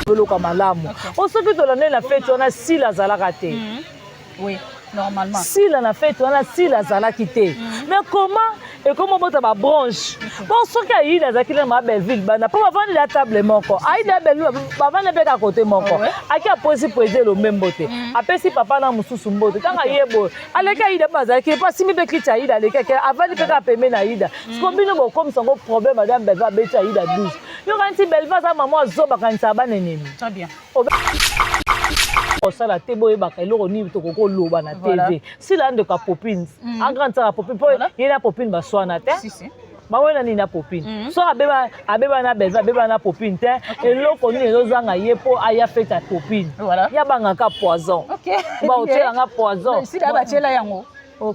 Eloko ya malamu o soki tolandeli na feti wana, Sila azalaka te. Oui, normalement. Sila na feti wana, Sila azalaki te. Mais comment ekoma obota babranche? Bon, soki Aida azalaki na ma Belleville, banda mpo bavandi na table moko, Aida ya Belleville bavandi mpe kaka kote moko. Aki aposi président Elombe mbote, apesi papa na mosusu mbote. Ntango aye boye, aleki Aida mpe azalaki mpo asimbi mpe kiti. Aida aleki, ake avandi mpe kaka pembeni na Aida. Siko bino bokomisa yango problème. Madame Belleville abeti Aida 12. Yoka nti Belleville aza mama azoba, kanisaka banenemi. Très bien. Kosala te, boyebaka eloko nini tokoki koloba na TV. Sila ndeko ya Popine, agrande saka Popine, mpo ye na Popine baswana te. Si, si. Bawena nini na Popine? So abeba, abeba na Belleville, abeba na Popine te. Eloko nini ezozanga ye mpo aya fete ya Popine? Ya bangaka poison. Baotielanga poison. Sila batiela yango.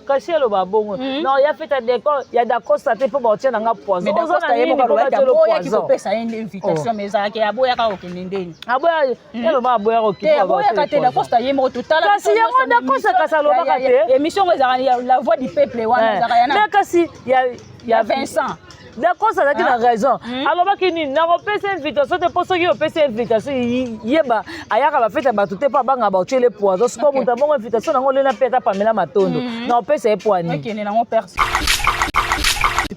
Kasi aloba bongo non, ya fete ya décor ya Dacosta te, mpo baotia nanga poison. Oza na nini mpo batielo aboyaki poison? Kopesa ye nde invitation, mais ezalaki aboyaka kokende ndeni. Aboya, eloba aboya. Te, aboyaka te. Dacosta ye moko totala. Kasi yango Dacosta kasi alobaka te. Émission ngo ezalaka ya La Voix du Peuple wana, ezalaka ya na Mais kasi ya ya Vincent. Dacosta azalaki na raison. Alobaki nini? Nakopesa invitation te, mpo soki opesi invitation, yeba ayaka bafete ya bato te, mpo abangaka baotiele poison. Sikoyo moto abongo invitation nango olena mpe ata Pamela Matondo, na opesa ye poani? Okende nango perso,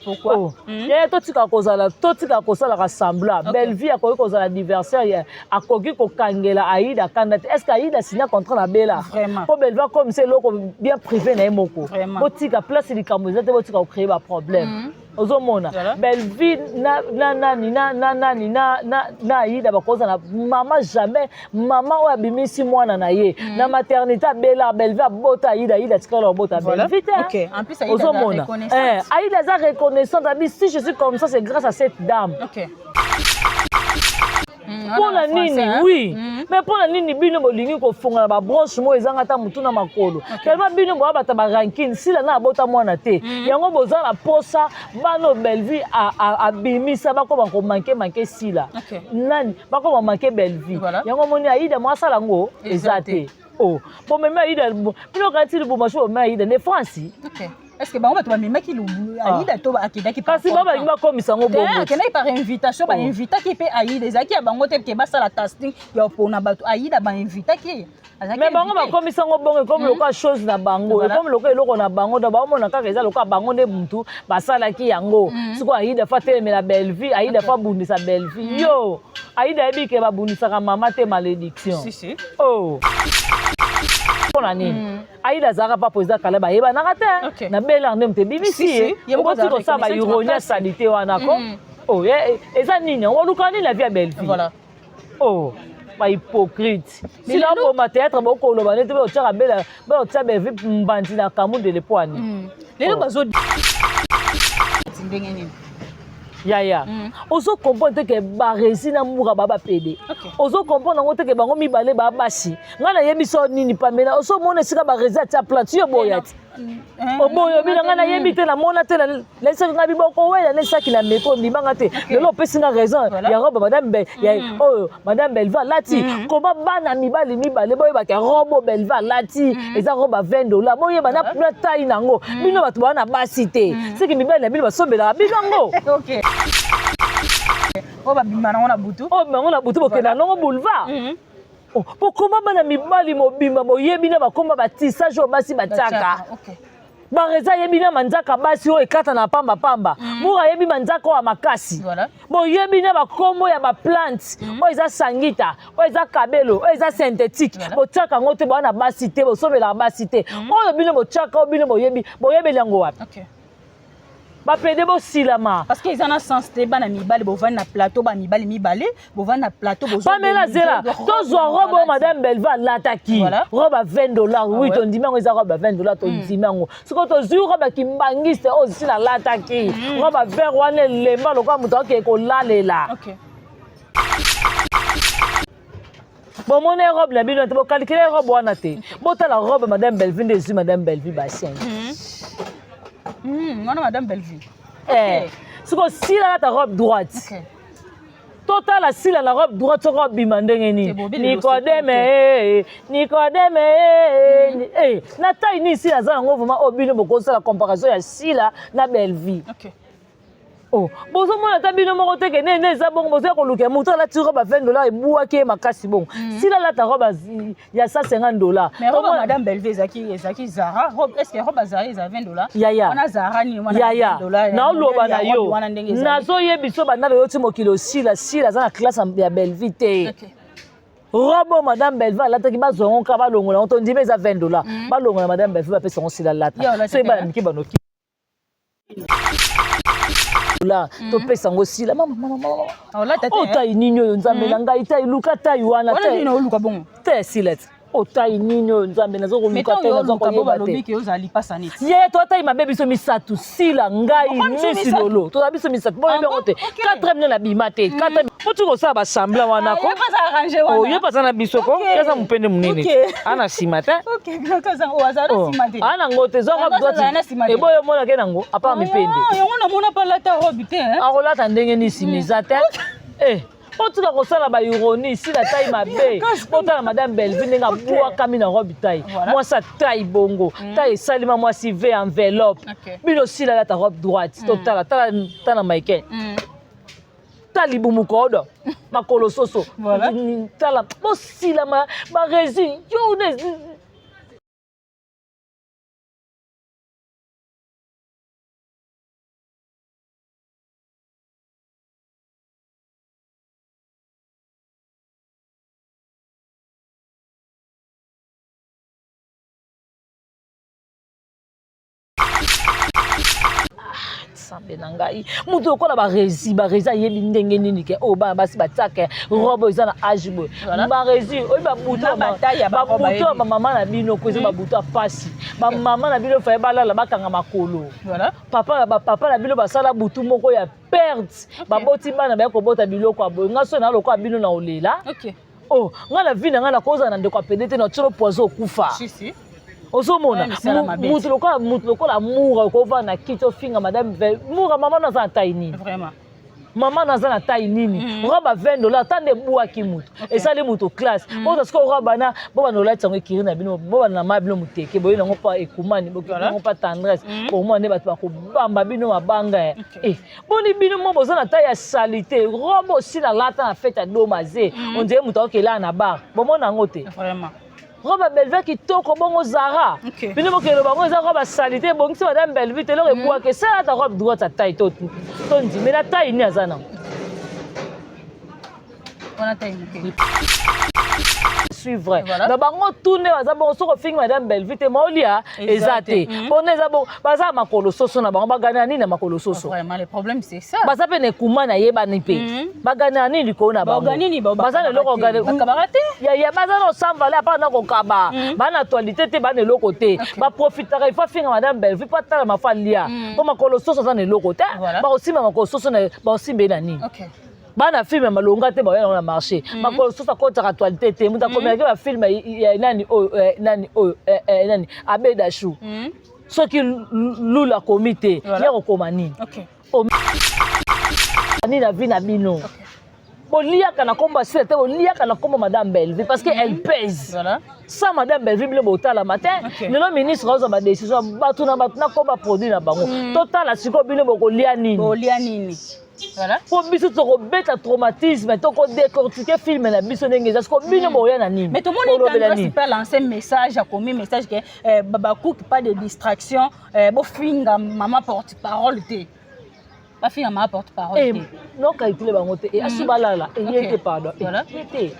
pourquoi? Oh. Ye totika kozala, totika kosalaka semblant. Belleville akoki kozala adversaire ya, akoki kokangela Aida kanda te. Est ce que Aida signa contrat na Bela? Vraiment. Mpo Belleville akomisa eloko bien privé na ye moko. Vraiment. Botika place, likambo eza te, botika kocréer baproblème. Ozomona Belleville na nani na nani na Aida bakozala mama jamais. Mama oyo abimisi mwana na ye na maternité, abela, Belleville abota Aida, Aida atikala kobota Belleville te. Ok. En plus, Aïda aza Ozomona reconnaissante. Aïda aza reconnaissante, abi si je suis comme ça, c'est grâce à cette dame. Mpo na nini? Oui, mais mpo na nini bino bolingi kofongola babranche moko ezanga ata motu na makolo? Tellement bino boya bata barancune. Sila na abota mwana te, yango boza na posa bana Belleville abimisa bakoma komanquer manquer Sila. Nani bakoma manquer Belleville? Yango omoni Aida mo asala yango eza te. O bomemi Aida, bino kati Lubumbashi, bomemi Aida nde France. Est ce que bango bato bamemaki Aida to akendaki? Kasi bango balingi bakomisa yango bongo. Akendaki par invitation, bainvitaki mpe Aida. Ezalaki ya bango te ke basala casting ya mpona bato. Aida bainvitaki. Mais bango bakomisa yango bongo, ekomi lokola chose na bango, ekomi lokola eloko na bango. Donc baomona kaka eza lokola bango nde mutu basalaki yango. Sikoyo Aida fa telemela Belleville, Aida fa bundisa Belleville. Yo Aida ayebi ke babundisaka mama te, malédiction. Oh, mpona nini Aida azalaka pa président Kala, bayebanaka te na Belar nde moto ebimisi ye. Okoti kosala baironie ya saleté wana ko. Oh, eza nini yango? Oluka nini na vie ya Belleville? Oh, bahypocrite. Sila oboma théâtre, bokoloba neti otiaka bela, baotia Belleville mbandi na kamundele poani. Lelo bazo ndenge nini? Yaya, ozo comprendre te ke Baresi na Mura baa bapede? Ozo comprendre yango te ke bango mibale baa basi? Ngai nayebi so nini, Pamela. Ozomona esika Baresi atia plante, yo boya ti oboyi obina. Ngai nayebi te, namona te, nayebisaki ngai biboko wela nesaki na meko, ondimanga te. Lelo opesi nga raison ya robe madame oyo madame Belva alati. Koma bana mibali mibale boyebaka robe oyo Belva alati eza robe ya 20 dollar, boyeba na taille nango. Bino bato baa na basi te, seki mibali na bino basombelaka bino yango. Oyo babima nango na butu. Oyo bango na butu, bokenda nango boulevard. Pokoma bana mibali mobimba boyebi na bakoma batissage oyo basi batiaka. Bareza ayebi na manzaka basi oyo ekata na pambapamba. Mura ayebi manzaka oyo ya makasi. Boyebi na bakombo ya baplante, oyo eza sangita, oyo eza kabelo, oyo eza synthétique. Botiaka yango te, boya na basi te, bosombelaka basi te. Oyo bino botiaka, oyo bino boyebi, boyebeli yango wapi? Bapede bosilama. Parce que eza na sens te. Bana mibali bovandi na plateau, bana mibali mibale bovandi na plateau. Pamela, zela tozwa robe oyo madame Belva alataki, robe ya 20 dollars. Oui, tondimi yango, eza robe ya 20 dollars, tondimi yango. Sikoyo tozwi robe ya kimbangiste oyo sila alataki, robe ya vert wana elemba lokola moto akeke kolalela. Bomoni robe na bino te, bocalculer robe wana te. Botala robe madame Bellevue nde ezwi madame Bellevue basien. Wana madame Bellevue. Sikoyo sila alata robe droite. Totala sila na robe droite soko abima ndenge nini. Nikodeme, Nikodeme, na taille nini sila aza yango? Vraiment, oyo bino bokosala comparaison ya sila na Bellevue. Oh, bozomona ata bino moko te ke nde eza bongo, bozoya koluka moto alati robe ya 20 $ ebwaki ye makasi bongo. Sila alata robe ya 150 $. Mais robe ya madame Bellevue ezalaki Zara. Robe, est ce que robe ya Zara eza 20 $? Yaya. Wana Zara nini wana? Yaya. 20 $. Naoloba na yo, wana ndenge ezali. Nazoyebi so banda lelo ti mokili osila, Sila aza na classe ya Bellevue te. Robe oyo madame Bellevue alataki, bazwa yango kaka, balongola yango, tondima eza 20 $, balongola madame Bellevue, bapesa yango Sila Ye alata. alata So ebana te, mike banoki la, topesa yango Sila. Mama, mama, mama! Olata te. Oyo taille nini oyo? Nzambe na ngai, taille, luka taille wana. Wana nini oluka bongo? Te, Sila te. Otaille nini oyo? Nzambe, naza mais koluka ntango te, yo naza oluka bo koyeba balobi te. ke ozala lipasa neti. Ye to taille mabe. Biso misato, Sila, ngai, Pourquoi biso misi misato? lolo, toza biso misato. Boyebi Ah yango bon? te. Ok. 4 nde nabima te, 4 poti kosala basemblant wana ko. Ye mpe aza arrange wana. Oh, ye mpe aza na biso ko. Ok. Ye aza mopende monene. Ok. Ana nsima te. Ok, biloko oyo aza na nsima te. Ana ngo te, zwaka. Yango azala na nsima te. Eboyo omonake nango apa mipende. Ah, yango namona mpe alata robe te, hein? Akolata ndenge nini? Nsima eza te. Eh, otika kosala baironie. Sila taille mabe. Botala madame Bellevue ndenge abwakami na robe taille. Mwasi ataille bongo, taille esalima mwasi v enveloppe. Bino Sila alata robe droite, totala, tala, tala Michael, ta libumu kodo, makolo soso. Tala bosilama baresi yo ne. Nzambe na ngai, moto lokola Baresi, Baresi ayebi ndenge nini ke oyo bana basi batiaka robe eza na age boye. Baresi oyo babutu Na bataille ya barobe babutu ya ayebi. bamama na bino ko eza babutu ya pasi. Bamama na bino faye balala, bakanga makolo. Papa, bapapa na bino basala butu moko ya perte, baboti bana, baya kobota biloko ya boye. Nga so na lokola bino na olela. Oh, nga na vie na ngai nakozala na ndeko apende te, na tiolo poison, okufa. Si si. Ozomona Ouais, misala mabe. Mutu lokola Mura, okovanda na kiti, ofinga madame Mura. Mama no aza na taille nini? Vraiment. Mama no aza na taille nini? Robe ya 20 $, ta nde ebwaki mutu, esali mutu classe. Oyo sikoyo robe wana, bo banda olati yango, ekiri na bino, bo banda na ma bino moteke boye nango mpa ekumani, bokeki yango mpa tendresse, omona nde bato bakobamba bino mabanga ya. Eh, boni bino mo boza na taille ya saleté. Robe osila lata na fête ya domaze, on dirait moto aokelaa na bar, bomona yango te. Vraiment. Robe ya Bellevue kitoko bongo Zara. Bino bokelo bango eza robe ya saleté, ebongisi madame Bellevue te. Eloko ebwaki, esala ata robe droite ya taille to ndimi na taille nini aza nango. Wana taille moke. Suivre na bango tu nde baza bongo. Soki ofingi madame Bellevue te, maolia eza te. Mpona eza bongo, baza na makolo soso na bango, baganela nini na makolo soso? Vraiment, le problème c'est ça. Baza mpe na ekuma nayebani mpe, baganela nini likolo na bango? Baorgane nini? Baza na eloko organe Bakabaka te. Ya baza na osambale apa na kokaba, baa na actualité te, baa na eloko te. Baprofitaka, il faut afinga madame Bellevue mpo atalama, fo alia, mpo makolo soso aza na eloko te. Bakosimba makolo soso, bakosimba ye na nini? Bana film ya malonga te, baoya yango na marché. Makolo soso akotaka actualité te. Moto akomelaki bafilm ya nani oyo, nani oyo, nani, Abeda Chou. Soki Lula akomi te, ye kokoma nini? Nini na vie na bino? Boliaka na kombo asila te, boliaka na kombo madame Bellevue parce que elle pèse. Sans madame Bellevue, bino botalama te. Lelo ministre azwa badécision, bato na bato na komba produit na bango. Totala sikoyo bino bokolia nini. Bolia nini? Voilà. Mpo biso tokobeta traumatisme, tokodécortiquer film na biso ndenge eza. Siko bino boya na nini? Mais tomoni Bolobela Tendresse nini? mpe alancé message, akomi message ke babakuki, pas de distraction, bofinga mama porte parole te, bafinga mama porte parole Eh, te. nocalculer bango te. Asu balala eye te, pardon. Voilà. Ye te.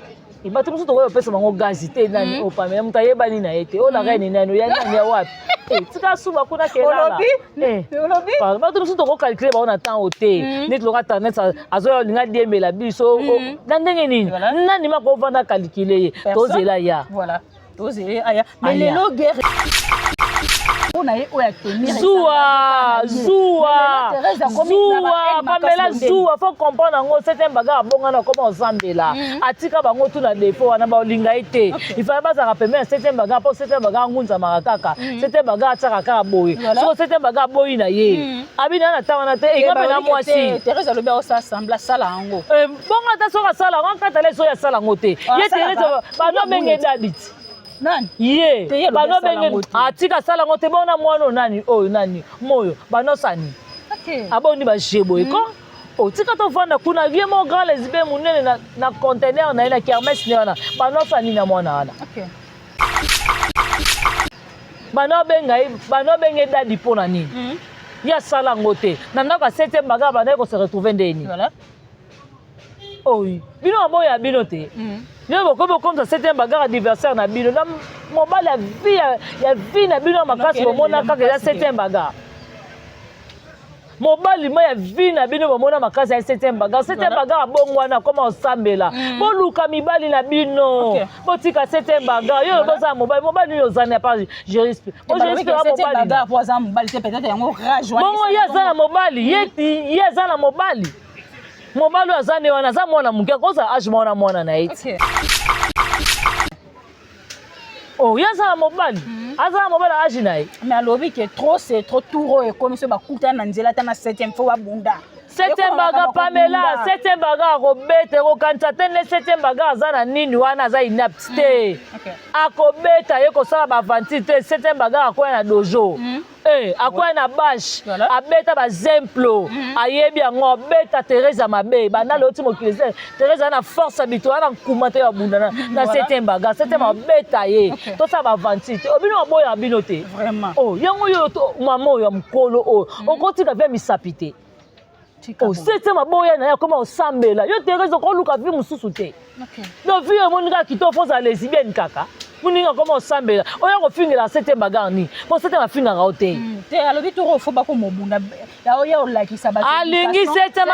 Bato mosusu tokoki kopesa bango gazi te. Nani opamela moto ayebani na ye te? Oyo na reine nani oya nani ya wapi? Tika asuba kuna, kelala. Olobi? Olobi? Pardon, bato mosusu tokocalculer bango na temps te. Neti loka tendresse azoya olinga diembela biso na ndenge nini? Nani mako ovanda calculer ye? Tozela ya. Voilà, tozele aya. Mais Aya. lelo guerre mpona ye oyo atenir. Zuwa, zuwa, zuwa, Pamela, zuwa. Faut comprendre yango. Septième bagarre abongana, akoma ozambela, atika bango tuna défaut wana, baolinga ye te. Il fallait bazalaka pembeni ya septième bagarre, mpo septième bagarre ngunzamaka kaka, septième bagarre atiaka kaka boye. Soko septième bagarre aboyi na ye, abina na ntango wana te, eka mpe na mwasi. Thérèse alobi aosala sembla, asala yango. Bongo ata soki asala yango, akatala soki asala yango te. Ye Thérèse bano abenge dadi ti. Nani? Ye. Te, ye alobi bano asala benge yango te. Atika asala yango te. Bona mwana oyo nani, oyo nani moyo banosani. Aboni baje boye ko otika tovanda kuna. Ye mo grand lesbien monene na conteneur na ye, na kermesse ne wana, banosa nini na mwana wana? Bano abenga ye, bano abenga ye daddy. Mpo na nini? Ye asala yango te na ndako ya septième bagarre, bandaki kose retrouver ndeni. Oyi bino baboya bino te. Bino bokomi okomisa septième bagarre adversaire na bino, na mobali ya vie, ya vie na bino ya makasi. Bomona kaka eza septième bagarre, mobali ma ya vie na bino bomona makasi ya septième bagarre. Septième bagarre abongo wana akoma osambela. Boluka mibali na bino, botika septième bagarre. Yo bozala mobali, mobali oyo ozani apa jerispe. Bongo ye aza na mobali, ye aza na mobali. Mobali oyo aza nde wana, aza mwana moke, akozala age mwana mwana na ye ti. Oh, ye aza na mobali, aza na mobali age na ye. Mais alobi ke trop c'est trop. Tour oyo ekomi so bakutana na nzela, ata na septième fo babunda. Septième bagarre, Pamela, septième bagarre akobeta. Ekokanisa te nde septième bagarre aza na nini wana, aza inapte te. Akobeta ye, kosala baventure te. Septième bagarre akoya na dojo. Eh, akwaya na bashe, abeta bazemplo, ayebi yango. Abeta Therese mabe banda leo ti mokili. Therese aza na force ya bito, aza na nkuma te. Babunda na septième bagarre, septième abeta ye. Tosala baventure te. Obino baboyaka bino te. Oh, yango oyo mama oyo ya mokolo oyo okotika vie misapi te. Septième aboya na ye, akoma osambela. Yo Therese okoluka vie mosusu te. Donc vie omoni kaka kitoko, fo ozala lesbienne kaka. Moninga akoma osambela, oyo kofingela septième bagarre nini? Po septième afingaka yo te. Te, alobi toko fo bakomobunda, oya olakisa bato. Alingi septième,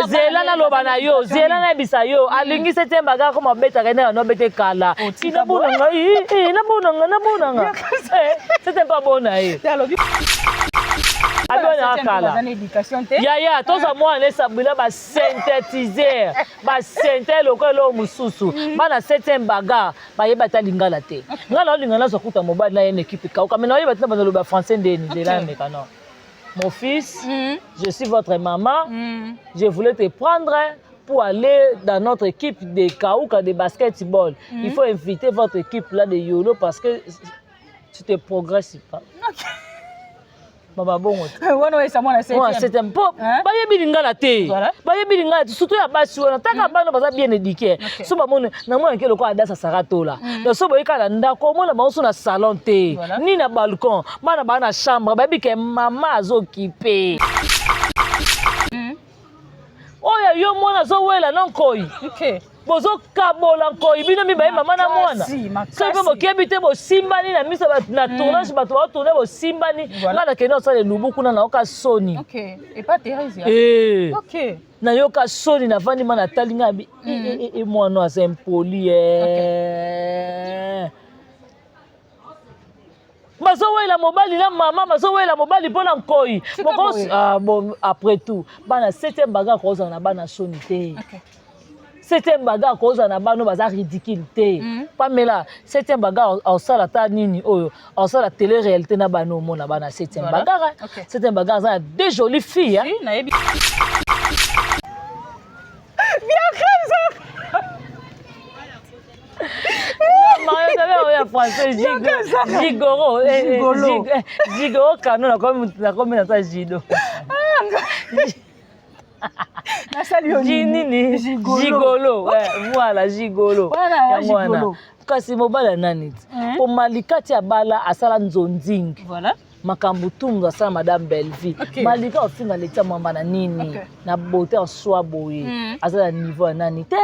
zela naloba na yo, zela nayebisa yo. Alingi septième bagarre koma obetaka ye ndenge obete kala. Nabonanga, nabonanga, nabonanga, septième mpe abona ye. Te, alobi abonaka kala. Baza na éducation te. Yaya, toza mwana esabwila basynthétiseur, basynthé lokola eloko mosusu. Bana septième bagarre bayeba ata lingala te. Ngai naolinga nazwa kuta mobali na ye na équipe kauka, mais naoyeba tina banaloba français ndeni. Nzela ya meka. Non, mon fils, je suis votre maman. Je voulais te prendre pour aller dans notre équipe de Kauka de basketball. Il faut inviter votre équipe là de YOLO parce que tu te progresses pas. Baba bongo te. Wana oyesa mwana mwana septième. Septième mpo Hein? bayebi lingala te. Bayebi lingala te, surtout ya basi wana. Taka bana baza bien éduqué. So bamoni namonaki lokola Adasa Saratola. Donc so boyeka na ndako, omona bango so na salon te, ni na balcon. Bana baa na chambre, bayebi ke mama azokipe. Oyo yo mwana azowela na nkoi, bozokabola nkoi bino mibale, mama na mwana. Makasi, makasi. Soki mpe bokebi te, bosimbani na miso na tournage, bato baotourne, bosimbani. Ngai nakende kosala elubu kuna, nayoka soni. Ok, epa Thérésia. Eh. Nayoka soni, navandi ma natali ngai abi e mwana aza impoli. Bazowela mobali na mama, bazowela mobali mpo na nkoi. Tika boye. Ah, bon, après tout bana septième bagarre kozala na bana soni te. Septième bagarre kozala na bana oyo baza ridicule te. Pamela, septième bagarre aosala ata nini oyo aosala télé réalité na bana, omona bana septième bagarre. Septième bagarre aza na deux jolies filles, hein. Si, nayebi. Mario, tabe oyo ya français gigoro, Gigolo. Gigoro kano, nakomi na sa judo. Nasali yo nini? Gigolo. Gigolo, ouais, voilà, gigolo. Voilà, Yango wana. gigolo. Kasi mobali ya nani ti? Po Malika ti abala, asala nzonzingi. Makambo tungu asala madame Bellevie. Malika ofinga Letia Mwamba na nini? Na beauté en soi boye, aza na niveau ya nani te.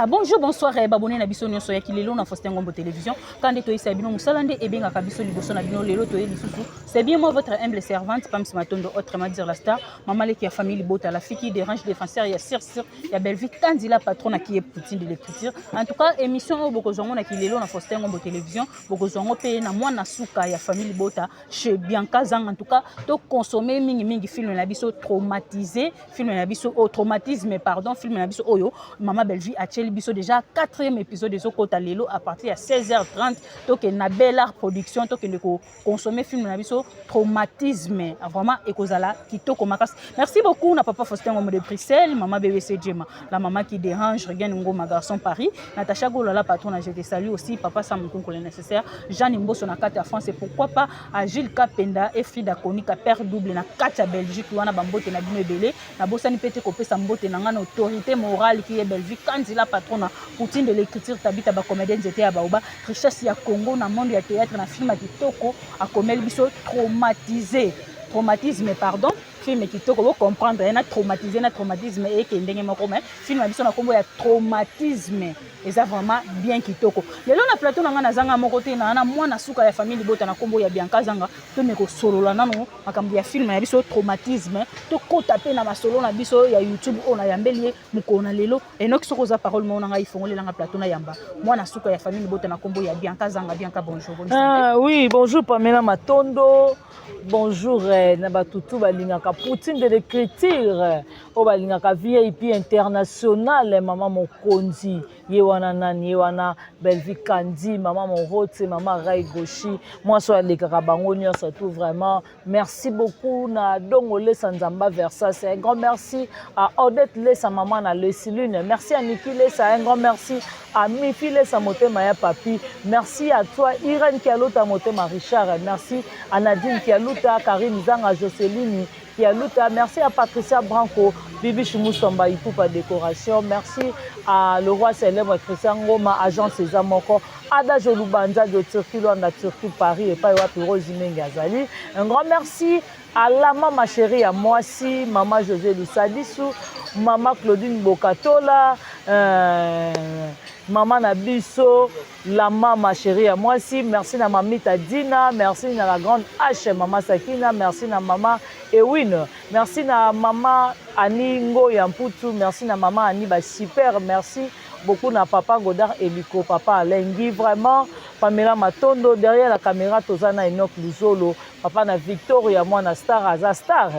Voilà, bonjour, bonsoir, babone na biso nyonso ya kilelo na Faustin Ngombo Télévision. Quand nde toyisa bino mosala nde ebengaka biso liboso na bino lelo toye lisusu. C'est bien moi, votre humble servante, Pams Matondo, autrement dire la star, maman leki ya famille Libota, la fille qui dérange, défenseur ya Sir Sir, ya Bellevue Kandila, patron qui est Poutine de l'écriture. En tout cas, émission oyo bokozwa ngo na kilelo na Faustin Ngombo Télévision, bokozwa ngo pe na mwana suka ya famille Libota chez Bianca Zang. En tout cas, to consommer mingi mingi film na biso traumatisé, film na biso oh, traumatisme pardon, film na biso oyo Mama Bellevue atieli biso déjà quatrième épisode ezokota lelo à partir ya 16h30. Tokende na Bel Art Production, tokende koconsommer film na biso traumatisme, vraiment ekozala kitoko makasi. Merci beaucoup na papa Faustin Ngomo de Bruxelles, mama BBC Djema, la maman qui dérange, Regan Ngoma, garçon Paris, Natacha Golola, patron, je te salue aussi, papa Sam Nkunku, le nécessaire, Jeanne Mboso na kati ya France, et pourquoi pas à Gilles Kapenda et Frida Konika, père double na kati ya Belgique wana, bambote na bino ebele. Nabosani mpe te kopesa mbote na nga na autorité morale qui est Bellevue Kandila, patron na Poutine de l'écriture, Tabita bacomédien, nzete ya baoba, richesse ya Congo na monde ya théâtre, na film ya kitoko akomeli biso traumatisé, traumatisme pardon, film kitoko. Bocomprendre ye na traumatisé na traumatisme eke ndenge moko, mais film na biso na nkombo ya traumatisme eza vraiment bien kitoko. Lelo na plateau na ngai nazanga moko te, na mwana suka ya famille Libota na nkombo ya Bianca Zanga. Tome kosolola nano makambo ya film na biso traumatisme, tokɔta mpe na masolo na biso ya YouTube oyo nayambeli ye mokolo na lelo. Enoki, soki oza parole moko na ngai, ifongolelanga plateau na yamba mwana suka ya famille Libota na nkombo ya Bianca Zanga. Bianca, bonjour. Ah, oui, bonjour Pamela Matondo, bonjour na batutu balingaka Poutine de l'écriture, oyo balingaka VIP international, mama mokonzi ye wana nani ye wana, Bellevue Kandi, mama Morote, mama Rai Goshi, mwasi oyo alekaka bango nyonso tout. Vraiment merci beaucoup na Dongo Lesa Nzamba Versas, un grand merci à Odette Lesa, mama na Lesilune, merci à Niki Lesa, un grand merci à Mifi Lesa, motema ya papi, merci à toi Irène Kialuta, motema Richard, merci à Nadine Kialuta, Karine Zanga, Jocelyne Kialuta, merci à Patricia Branco, Bibi Chimoussamba Ipupa Décoration, merci à le roi célèbre Christian Ngoma, agent César Moko, Ada Jolubanza de Turquie, Luanda, Turquie, Paris, et pas Wapi Rose Mengi Azali. Un grand merci à la maman chérie à Moissi, maman José Lusadisu, maman Claudine Bokatola, maman Nabiso, la maman chérie à Moissi, merci na mamita Dina, merci na la grande H, maman Sakina, merci na maman Ewin, merci na maman Annie Ngoya Mputu, merci na maman Annie ba super, merci beaucoup na papa Godard Eliko, papa Alain vraiment Pamela Matondo, derrière la caméra tozana Enoch Luzolo, papa na Victoria, mwana star aza star.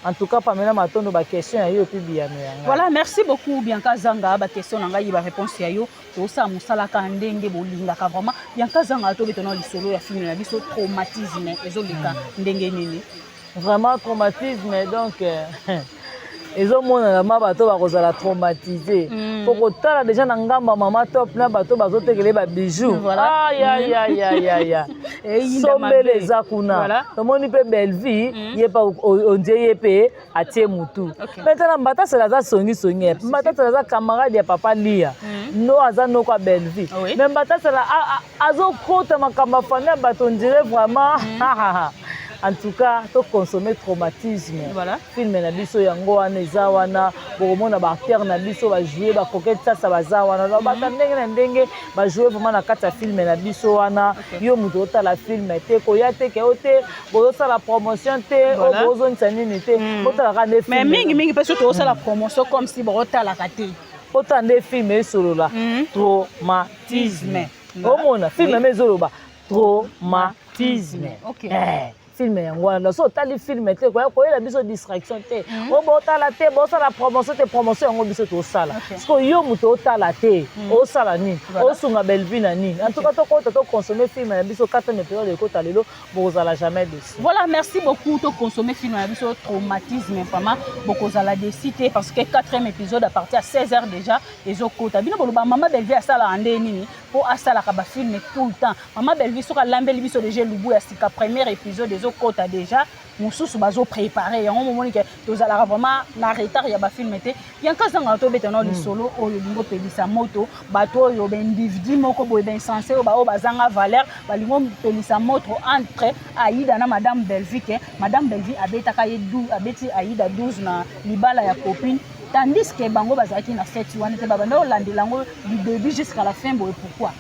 En tout cas Pamela Matondo, ba question ya yo puis biyano ya ngai. Voilà, merci beaucoup Bianca Zanga, ba question na ngai, ba réponse ya yo. Tosala mosala ka ndenge bolingaka vraiment. Bianca Zanga, tobeta na lisolo ya film na biso traumatisme, ezoleka ndenge nini? Vraiment traumatisme, donc ezomonana ma bato bakozala traumatisé po kotala déjà na ngambo ya mama Top na bato bazotekele babijou. Ayayayaya, sombele eza kuna. Tomoni mpe Bellevue ye mpe ondie ye mpe atie mutu. Me tala, Mbatasela aza songisongi, Mbatasela aza camarade ya papa Lia, no aza noko ya Bellevue, mais Mbatasela azokota makambo ya famille ya bato, on dirait vraiment. En tout cas toconsommer traumatisme. Film na biso yango wana eza wana, bokomona baacteur na biso bajoue, bacoquette sasa baza wana, bata ndenge na ndenge bajoue vraiment na kati ya film na biso wana. Yo moto otala film te, koya te ke o te bozosala promotion te, oyo bozongisa nini te, botalaka nde. Mais mingimingi mpe soki tozosala promotion, comme si bokotalaka te. Otala nde film esolola traumatisme, omona film me ezoloba traumatisme. Film yango wana, so otali film te, koya koyela biso distraction te oyo botala te, bosala promotion te. Promotion yango biso tosala. Siko yo moto otala te, osala nini? Osunga Bellevue na nini? En tout cas tokota, toconsommer film na biso, quatrième épisode ekota lelo, bokozala jamais déçu. Voilà, merci beaucoup. Toconsommer film na biso traumatisme, vraiment bokozala déçu te, parce que quatrième épisode à partir ya 16 heures déjà ezokota. Bino boloba mama Bellevue asalaka nde nini mpo asalaka bafilm tout le temps? Mama Bellevue soki alambeli biso déjà lubu ya sika, premier épisode ezokota déjà, mosusu bazoprépare yango. Momoni ke tozalaka vraiment na retard ya bafilm te. Yanka azangaka, tobeta na lisolo oyo olingi opelisa moto. Bato oyo baindividu moko boye, bainsensé oyo, baoyo bazanga valeur, balingi opelisa moto entre Aida na madame Bellevue, ke madame Bellevue abetaka ye, abeti Aida 12 na libala ya copine. Tandis que bango bazalaki na fête wana te, babanda kolandela yango du début jusqu'à la fin boye, pourquoi?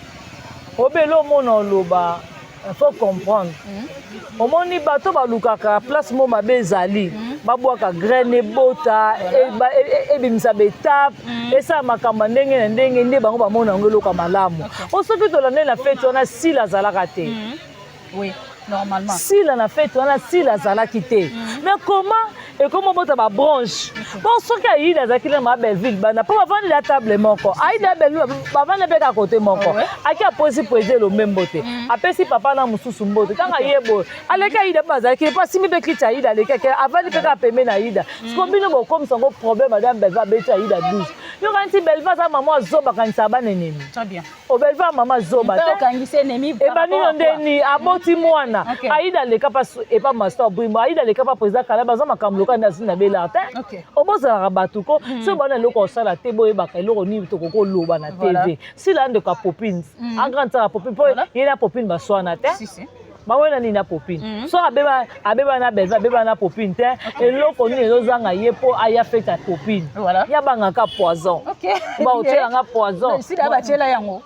Obele omona oloba, faut comprendre. Omoni bato balukaka place mo mabe ezali, babwaka graine, ebota, ebimisa baétape, esala makambo ya ndenge na ndenge nde bango bamona yango eloko ya malamu. O soki tolandeli na fête wana, Sila azalaka te. Oui, normalement. Sila na fête wana, Sila azalaki te. Mais comment ekoma obota babranche? Bon, soki Aida azalaki na ma Belleville banda mpo bavandela table moko, Aida ya Belleville bavanda mpe kaka kote moko. Aki aposi président Elombe mbote, apesi papa na mosusu mbote. Ntango aye boye, aleki Aida mpe azalaki mpo asimbi mpe kiti. Aida aleki, ake avandi mpe kaka pembe na Aida. Siko bino bokomisa yango problème. Madame Belleville abeti Aida 12. Yoka nti Belleville aza mama azoba, akanisaka bana enemi. Très bien. O Belleville ya mama zoba Mpe te. Okangisi ennemi par Ebandi rapport no à quoi? ndeni aboti mwana. Aida aleka pa epa master Brimo, Aida aleka pa président Kala, baza makambo loka nde azwi na belar te. Obozalaka bato ko soki bana eloko kosala te, boyebaka eloko nini tokoki koloba na TV. Sila ndeko ya Popine, en grande sala Popine mpo ye na Popine baswana te. Si, si. Bawena nini na Popine? So abeba, abeba na Belve, abeba na Popine te. Eloko nini ezozanga ye mpo aya fête ya Popine? Yabangaka poison. Baotielanga poison. Sila batiela yango.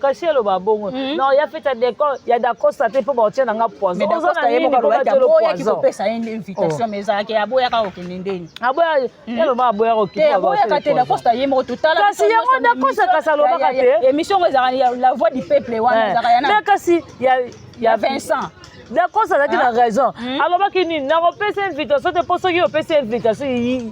Kasi aloba bongo non, ya fête ya décor ya Dacosta te mpo baotia nanga poison. Mais Oza Dacosta na ye nini moko mpo alobaki batielo aboyaki poison? kopesa ye nde invitation, mais ezalaki aboyaka kokende ndeni. Aboya, aloba aboya. Te, aboyaka te. Dacosta ye moko totala. Kasi yango Dacosta kasi alobaka te. Émission ngo ezalaka ya La Voix du Peuple wana, ezalaka ya Me nani? Kasi ya Ya Vincent. Dacosta azalaki na raison. Alobaki nini? Nakopesa invitation te mpo soki opesi invitation,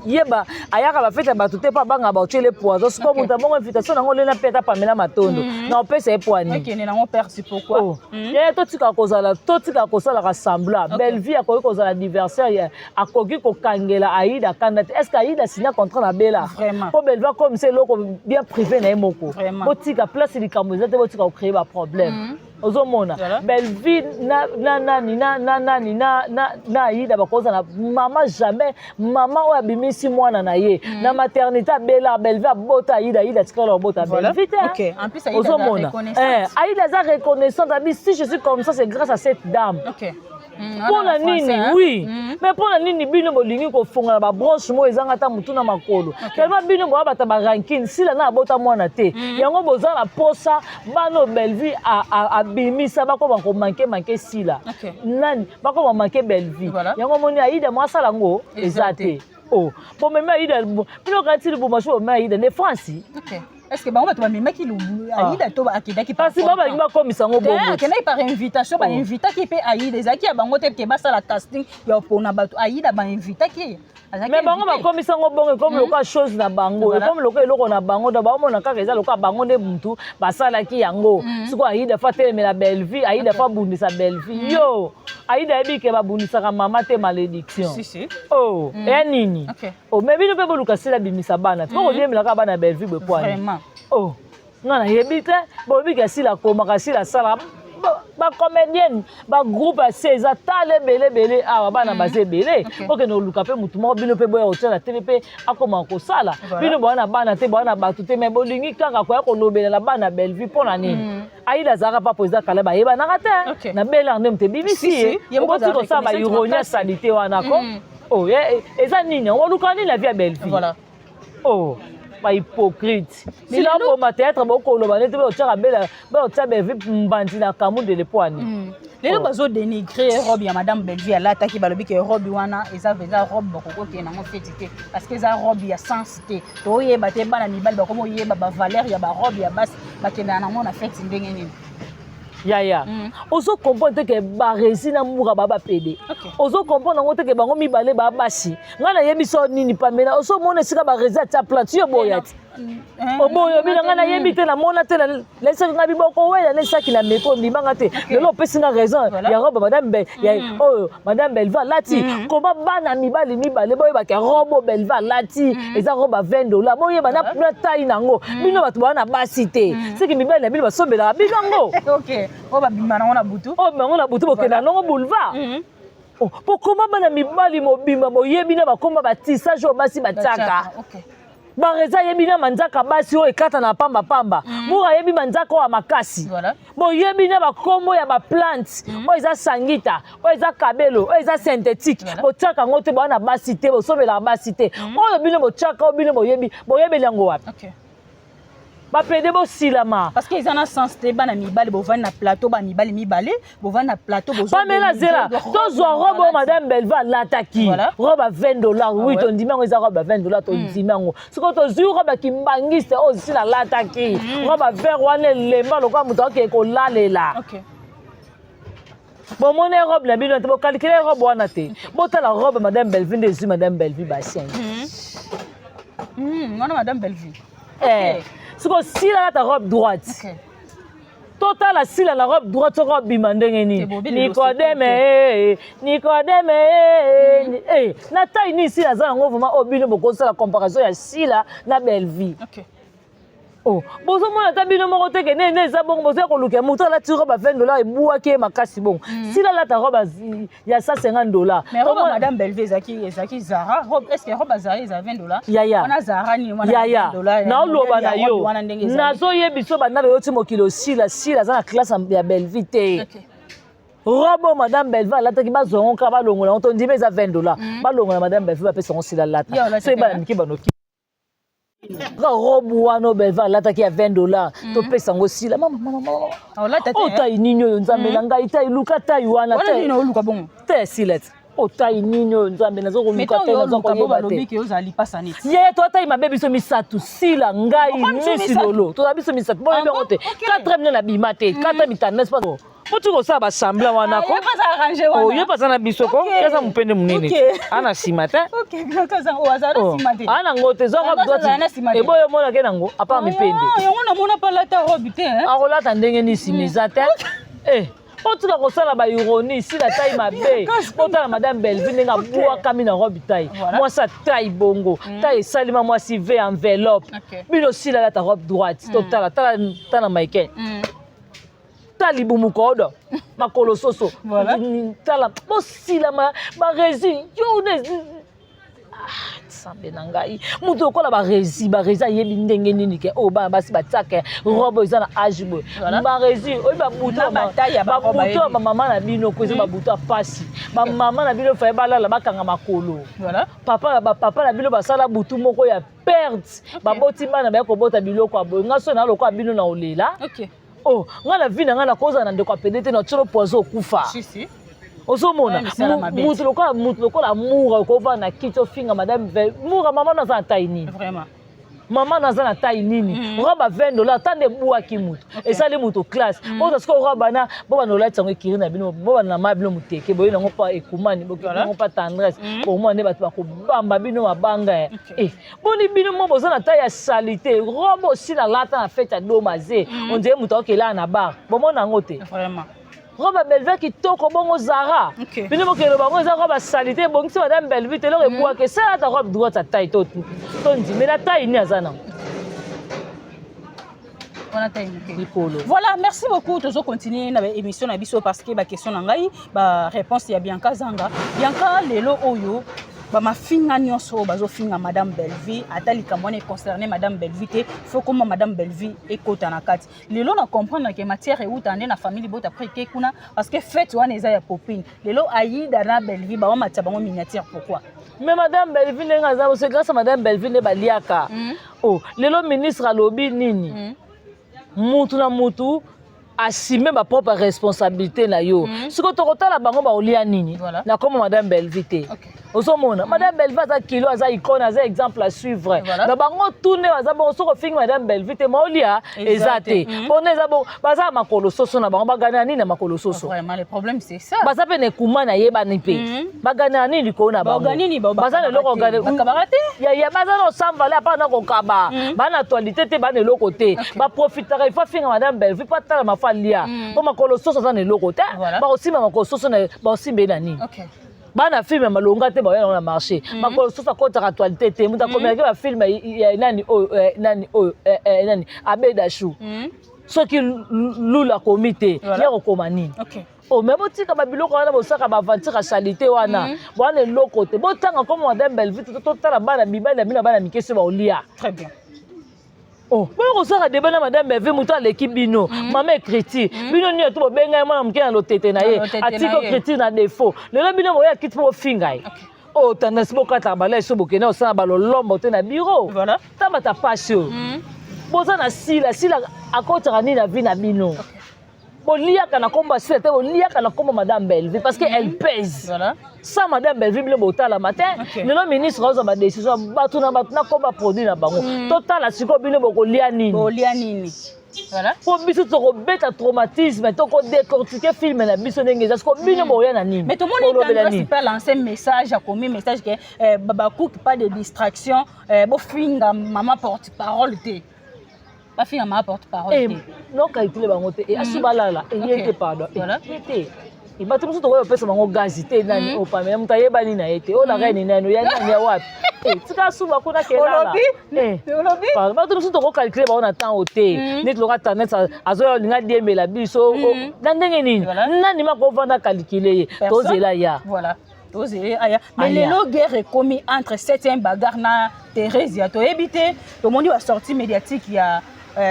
yeba ayaka bafête ya bato te mpo abangaka baotiele poison. Siko moto abongo invitation nango olena mpe ata Pamela Matondo na opesa ye poani. Okende nango persi, pourquoi? Oh. Ye totika kozala, totika kosalaka semblant. Belleville akoki kozala adversaire akoki kokangela Aida kanda te. Est ce que Aida signa contrat na Bela? Vraiment. Mpo Belleville akomisa eloko bien privé na ye moko. Vraiment. Botika place likambo eza te, botika kocréer baproblème. Ozomona Belleville na nani na nani na Aida bakozala mama jamais. Mama oyo abimisi mwana na ye na maternité, abela, Belleville abota Aida, Aida atikala kobota Belleville te. Ok. En plus, Aïda aza Ozomona. Reconnaissante. Aïda aza reconnaissante, abi si je suis comme ça, c'est grâce à cette dame. Mpo na nini? Oui, mais mpo na nini bino bolingi kofongola babranche moko ezanga ata motu na makolo? Tellement bino boya bata barancune. Sila na abota mwana te, yango boza na posa bana oyo Belleville abimisa bakoma komanquer manquer Sila. Nani bakoma manquer Belleville? Yango omoni Aida mo asala yango eza te. O bomemi Aida, bino kati libuma so bomemi Aida nde France. Est ce que bango bato bamemaki Aida to akendaki? Kasi bango balingi bakomisa yango bongo. Akendaki par invitation, bainvitaki mpe Aida. Ezalaki ya bango te ke basala casting ya mpona bato. Aida bainvitaki. Mais bango bakomisa yango bongo, ekomi lokola chose na bango, ekomi lokola eloko na bango. Donc baomona kaka eza lokola bango nde mutu basalaki yango. Sikoyo Aida fa atelemela Belleville, Aida fa abundisa Belleville. Yo Aida ayebi ke babundisaka mama te, malédiction. Oh, eya nini? Oh, mais bino mpe boluka Sila bimisa bana te, bokodiembela kaka bana ya Belleville boye pwani. Oh, nga nayebi te. Bolobi ke Sila akomaka, Sila asalaka bacomédienne, bagroupe ase eza tala ebele ebele awa, bana baza ebele. Okende koluka mpe motu moko, bino mpe boya kotia na tele mpe akomaka kosala. Bino boya na bana te, boya na bato te, mais bolingi kaka koya kolobela na bana Belleville. Mpo na nini? Aida azalaka pa président Kala, bayebanaka te. Na Belar nde moto ebimisi ye. Okoti kosala baironie ya saleté wana ko. Oh, eza nini yango? Oluka nini na vie ya Belleville? Oh, bahypocrite. Sila oboma théâtre, bokoloba neti otiaka bela, otia Belleville mbandi na kamundele poani. Lelo bazodénigre robe ya madame Belleville alataki. Balobi ke robe wana eza mpenza robe bakoki okende yango feti te, parce que eza robe ya sens te. Toyeba te, bana mibali bakomi oyeba bavaleur ya barobe ya basi bakendaka nango na feti ndenge nini? Yaya, ozo comprendre te ke Baresi na Mura baa bapede? Ozo comprendre yango te ke bango mibale baa basi? Ngai nayebi so nini, Pamela. Ozomona esika Baresi atia plante, yo boya ti oboyo obina. Ngai nayebi te, namona te. Nayesaki ngai biboko wela nesaki na meko ndimanga te. Lelo opesi nga raison ya robe madame oyo madame Belva alati. Koma bana mibali mibale boyebaka robe oyo Belva alati eza robe ya 20 dollar, boyeba na taille nango. Bino bato baa na basi te, soki mibali na bino basombelaka bino yango. Oyo babima nango na butu. Oyo bango na butu bokenda nango boulevard. Po koma bana mibali mobimba boyebi na bakoma batissage oyo basi batiaka. Bareza ayebi na manzaka basi oyo ekata na pambapamba. Mura ayebi manzaka oyo ya makasi. Boyebi na bakombo ya baplante oyo eza sangita, oyo eza kabelo, oyo eza synthétique. Botiaka yango te, boa na basi te, bosombelaka basi te. Oyo bino botiaka, oyo bino boyebi, boyebeli yango wapi? Bapede bosilama. Parce que eza na sens te, bana mibale bovandi na plateau, bamibali mibale bovandi na plateau. Pamela, zela, tozwa robe oyo madame Belva alataki. Robe ya 20 $. Oui, tondimi yango, eza robe ya 20 $, tondimi yango. Sikoyo tozwi robe ya kimbangiste oyo sila alataki, robe ya vert wana elemba lokola moto akokee kolalela. Bomoni robe na bino te, bocalculer robe wana te. Botala robe madame Bellevue nde ezwi madame Bellevue bassin. Wana madame Bellevue. Eh, sikoyo sila alata robe droite. Totala sila na robe droite soko abima ndenge nini. Nikodeme, eh, Nikodeme, eh, eh, na taille nini sila aza yango vraiment oyo bino bokosala comparaison ya sila na Bellevue? Oh, bozomona ata bino moko te ke nene eza bongo. Bozoya koluka moto alati robe ya 20 $, ebwaki ye makasi bongo. Sila alata robe ya 150 $. Mais robe madame Bellevue ezalaki Zara robe. Est ce que robe ya Zara eza 20 $? Yaya. Wana Zara nini wana? Yaya, 20 $, naoloba na robe yo, wana ndenge ezali. Nazoyebi so banda lelo ti mokili osila, sila aza na classe ya Bellevue te. Robe oyo madame Bellevue alataki, bazwa yango kaka, balongola yango. Tondimi eza 20 $, balongola madame Bellevue, bapesa yango sila Ye alata. alata So ebala te, mike banoki ka robe wana oyo Bellevue alataki ya 20 $, topesa yango sila. Mama, mama, mama! Olata te. Oyo taille nini oyo, nzambe na ngai? Taille, luka taille wana. Wana nini oluka bongo? Te ya sila ti oyo taille nini oyo, nzambe? Naza mais koluka ntango te, yo naza oluka bo koyeba balobi te. ke ozala lipasa neti. Ye to taille mabe. Biso misato, sila, ngai, Pourquoi biso misi misato? lolo, toza biso misato, boyebi yango te. Ok. Quatrième nde nabima te, quatrième tendance poti kosala basemblant wana ko. Ye mpe arrange wana. Oh, ye mpe aza na biso ko. Ye aza mopende monene. Ana nsima te. Ok, donc oyo aza na nsima te. Ana ngo te, zwa robe Yango azala na nsima droite. te. Eboyo omonake nango apa mipende. Ah, yango namona mpe alata robe te, hein? Akolata ndenge nini? Nsima eza te. Eh, otika kosala baironie. Sila taille mabe. Botala madame Bellevue ndenge abwakami na robe taille. Mwasi ataille bongo, taille esalima mwasi v enveloppe. Bino sila alata robe droite, totala. Tala, tala Michael. Ta libumu kodo, makolo soso. Tala, bosilama baresi yo ne. Ah, nzambe na ngai, moto lokola baresi, baresi ayebi ndenge nini ke oyo bana basi batiaka robe oyo eza na age boye. Baresi oyo babuto Na bataille ya barobe babuto ya ayebi. Bamama na bino ko eza babuto ya pasi. Bamama na bino faye balala, bakanga makolo. Papa, bapapa na bino basala butu moko ya perte, baboti bana, baya kobota biloko ya boye. Nga so na lokola bino na olela. Oh, nga na vie na ngai nakozala na ndeko ya pede te, na tiolo poison, okufa. Si, si. Ozomona Ouais, misala mabe. Mutu lokola mura, okovanda na kiti, ofinga madame mura. Mama no aza na taille nini? Vraiment. Mama no aza na taille nini? Robe ya 20 $, ta nde ebwaki mutu, esali mutu classe. Oyo sikoyo robe wana, bo bana olati yango ekiri na bino, bo bana na ma bino moteke boye nango mpa ekumani, bokeki yango mpa tendresse. Omona nde bato bakobamba bino mabanga ya. Eh, boni bino mo boza na taille ya saleté. Robe osi nalata na fête ya domaze, on dirait moto aokelaa na bar. Bomona yango te. Vraiment. Robe ya Bellevue kitoko bongo Zara. Bino bokende bango eza robe ya saleté, ebongisi madame Bellevue te. Eloko ebwaki, esala ata robe droite ya taille to ndimela taille nini aza nango. Wana taille moke. Likolo. Voilà, merci beaucoup. Tozo continuer na émission na biso parce que ba question na ngai, ba réponse ya Bianca Zanga. Bianca, lelo oyo bamafinga nyonso oyo bazofinga madame Bellevue, ata likambo wana econcerne madame Bellevue te, faut koma madame Bellevue ekota na kati. Lelo na comprendre ke matière euta nde na famille libota, après ke kuna, parce que fête wana eza ya popine. Lelo Aïda na Bellevue baomatia bango miniature, pourquoi? Mais madame Bellevue ndenge aza, c'est grâce à madame Bellevue nde baliaka. Oh, lelo ministre alobi nini? Mutu na mutu assume bapropre responsabilité na yo. Sikoyo tokotala bango baolia nini. Na koma madame Bellevue te. Ozomona madame Bellevue aza kilo, aza icône, aza exemple à suivre. Na bango tu nde baza bongo. Soki ofingi madame Bellevue te, maolia eza te. Mpona eza bongo, baza na makolo soso na bango, baganela nini na makolo soso? Vraiment, le problème, c'est ça. Baza mpe na ekuma nayebani mpe. Baganela nini likolo na bango? Baorgani nini? Baza na eloko. Bakabaka te. Ya baza na osamvale apa na kokaba. Baa na actualité te, baa na eloko te. Baprofitaka, il faut afinga madame Bellevue mpo atala mafa alia, mpo makolo soso aza na eloko te. Bakosimba makolo soso, bakosimba ye na nini? Bana film ya malonga te, baoya yango na marché. Makolo soso akotaka actualité te. Moto akomelaki bafilm ya nani oyo, nani oyo, nani, Abedashu. Soki lula akomi te, ye akokoma nini? Oh, mais botika babiloko wana, bosaka baaventure ya saleté wana. Wana eloko te. Botanga comme madame Bellevue, totala bana mibali na bino, bana mike so baolia. Très bien. Oh, boyo kosala débat na madame Bellevue, moto aleki bino. Mama écriture bino nini to bobenga ye mwana moke na lotete na ye. Na lotete na Atiki ye. écriture na défaut. Lelo bino boya kiti mpo bofinga ye. Oyo tendance bokataka balai so bokende kosala balolombo te na bureau. Tambata pasi oyo. Boza na sila sila, akotaka nini na vie na bino? Boliaka na kombo ya sila te, boliaka na kombo madame Bellevue parce que elle pèse. Sans madame Bellevue, bino botalama te. Lelo ministre azwa badécision, bato na bato na kombo produit na bango. Totala sikoyo bino bokolia nini. Bolia nini, voilà. Mpo biso tokobeta traumatisme, tokodécortiquer film na biso ndenge eza. Siko bino boya na nini? Mais tomoni Bolobela Tendresse nini? mpe lancer message, akomi message ke babakuki, pas de distraction, bofinga mama porte parole te, bafinga mama porte parole te. Nocalculer bango te. Asu balala eye te, pardon. Ye te. Bato mosusu tokoki kopesa bango gazi te. Nani opamela moto ayebani na ye te? Oyo na reine nani oya nani ya wapi? Tika asuba kuna kelala. Olobi? Olobi? Pardon, bato mosusu tokocalculer bango na temps te. Neti loka tendance azoya olinga diembela biso na ndenge nini? Nani ma kovanda calculer ye? Personne. Tozela ya. Voilà, tozele aya. Mais Aya. lelo guerre ekomi entre septième bagarre na Thérésia. Toyebi te, tomoni basortie médiatique ya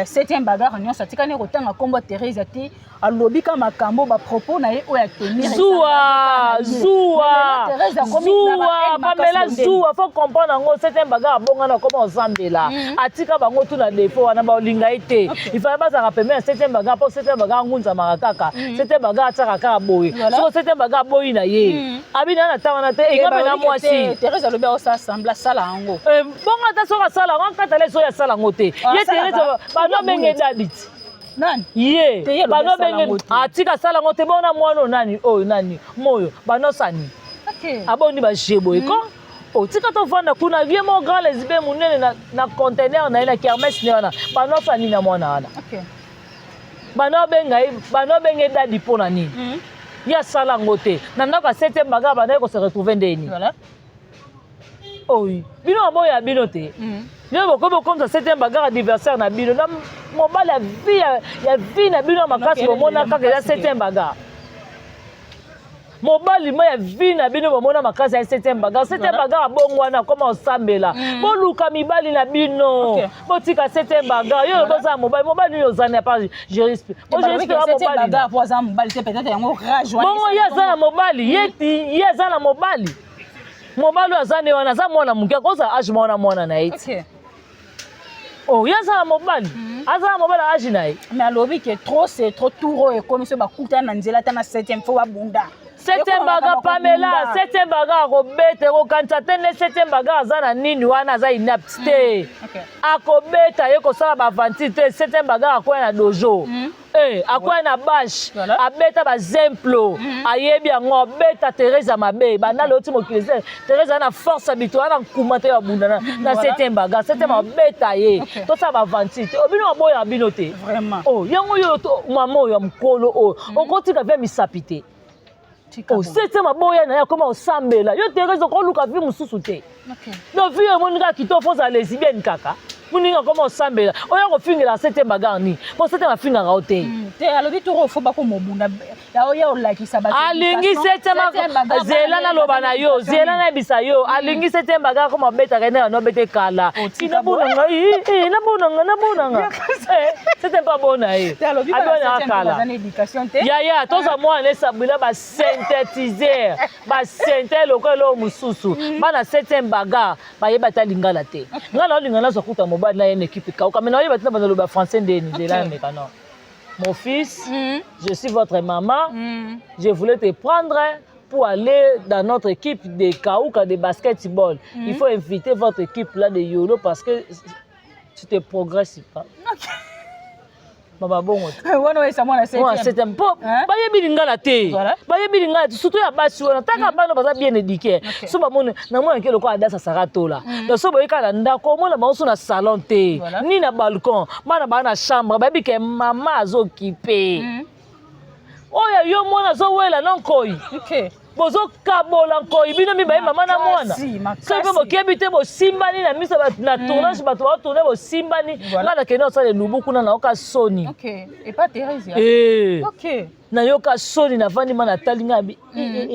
septième bagarre nyonso, atikani kotanga nkombo ya Thérésia te. Alobi ka makambo, bapropos na ye oyo atenir. Zuwa, zuwa, zuwa, Pamela, zuwa. Faut comprendre yango. Septième bagarre abongana, akoma ozambela. Atika bango tu na défaut wana, baolinga ye te. Il fallait bazalaka pembeni ya septième bagarre, mpo septième bagarre ngunzamaka kaka, septième bagarre atiaka kaka boye. Soko septième bagarre aboyi na ye, abina na ntango wana te, enga mpe na mwasi. Thérèse alobi aosala sembla, asala yango. Bongo ata soki asala yango, akatala soki asala yango te. Ah, Ye asalaka. Therese bano abenge dadi ti. Nani? Ye. Te, ye alobi Bano asala abenge yango te. Atika asala yango te. Bona mwana oyo nani, oyo nani moyo banosani. Aboni baje boye ko otika tovanda kuna. Ye mo grand lesbien monene na conteneur na ye na kermesse ne wana, banosani na mwana wana. Bano abenga ye, bano abenge dadi mpo na nini? Ye asala yango te na ndako ya septième bagarre, bandaki kose retrouver ndeni. Oyi bino baboya bino te. Bino bokomi bokomisa septième bagarre adversaire na bino na mobali ya vie ya vie na bino ya makasi. Donc, Bomona kaka eza makasi te. septième bagarre, mobali ma ya vie na bino bomona makasi ya septième bagarre. Septième bagarre abongo wana, akoma osambela. Boluka mibali na bino. Botika septième bagarre. Yo bozala mobali, mobali oyo ozani apa Gérispe. Septième bagarre po aza mobali te, peut-être yango rage wana. Bongo ye aza na mobali ye ti, ye aza na mobali. Mobali oyo aza nde wana, aza mwana moke, akozala age mwana mwana na ye ti. Oh, ye aza na mobali, aza na mobali age na ye. Mais alobi ke trop c'est trop. Tour oyo ekomi so bakutana na nzela, ata na septième, faut babunda. Septième bagarre, Pamela, septième bagarre akobeta. Ekokanisa te nde septième bagarre aza na nini wana, aza inapte te. Akobeta ye, kosala baaventure te. Septième bagarre akoya na dojo. Akoya na bashe. Abeta bazemplo. Ayebi yango, abeta Therese mabe banda leo ti mokili. Therese aza na force ya bito, aza na nkuma te. Babunda na septième bagarre, septième abeta ye. Tosala baaventure te. Obino baboyaka bino te. Vraiment. Oh, yango oyo mama oyo ya mokolo oyo okotika ve misapi te. Tika Oh, bongo. septième aboya na ye, akoma osambela. Yo Therese okoluka vie mosusu te. Donc vie oyo emoni kaka kitoko, faut ozala lesbienne kaka. Moninga akoma osambela, oyo akofingela septième bagarre nini? Po septième afingaka yo te. Te, alobi tour oyo faut bakomobunda, oya olakisa bato Alingi éducation. septième. Septième bagarre, Zela, bana naloba na yo, éducation. zela nayebisa yo. Alingi septième bagarre akoma obetaka ye ndenge anobete kala. Oh, tika. Nabonanga, nabonanga, nabonanga. Septième mpe abona ye. Te, alobi bana Abonaka septième kala. baza na éducation te. Yaya, toza mwana esabwila basynthétiseur, basynthé lokola eloko mosusu. Bana septième bagarre bayeba ata lingala te. Ngai na olinga nazwa kuta mobali na ye na équipe kauka, mais naoyeba tina banaloba français ndeni. Nzela ya meka. Non, mon fils, je suis votre maman. Je voulais te prendre pour aller dans notre équipe de Kauka de basketball. Il faut inviter votre équipe là de Yolo parce que tu te progresses pas. Mama bongo te. Wana oyesa mwana Mwana septième. septième mpo Hein? bayebi lingala te. Bayebi lingala te, surtout ya basi wana. Taka bana baza bien éduqué. So bamoni namonaki lokola Adasa Sara Tola. Donc so boyeka na ndako, omona bango so na salon te ni na balcon. Bana baa na chambre, bayebi ke mama azokipe. Oyo yo mwana azowela na nkoi. Bozokabola nkoi bino mibale, mama na mwana. Makasi, makasi. Soki mpe bokebi te, bosimbani na miso na tournage, bato baotourne, bosimbani. Nga nakende kosala elubu kuna, nayoka soni. Ok, epa Thérésia. Eh. Nayoka soni, navandi ma natali ngai abi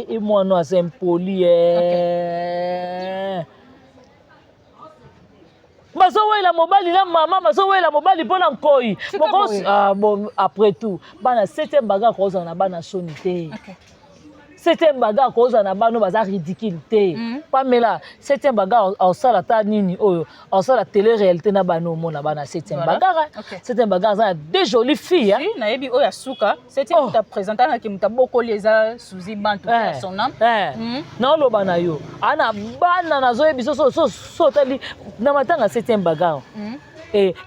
e mwana aza impoli e. Bazowela mobali na mama, bazowela mobali mpo na nkoi. Tika boye. Ah, bon, après tout, bana septième bagarre kozala na bana soni te. Septième bagarre kozala na bana oyo baza ridicule te. Pamela, septième bagarre aosala ata nini oyo aosala télé réalité na bana, omona bana septième bagarre. Septième bagarre aza na deux jolies filles, hein. Si, nayebi oyo ya suka septième. Oh. Moto apresentangaki, moto abokoli eza Suzi Bantu, son âme. Naoloba na yo, ana bana nazoyebi so so otali na matanga septième bagarre,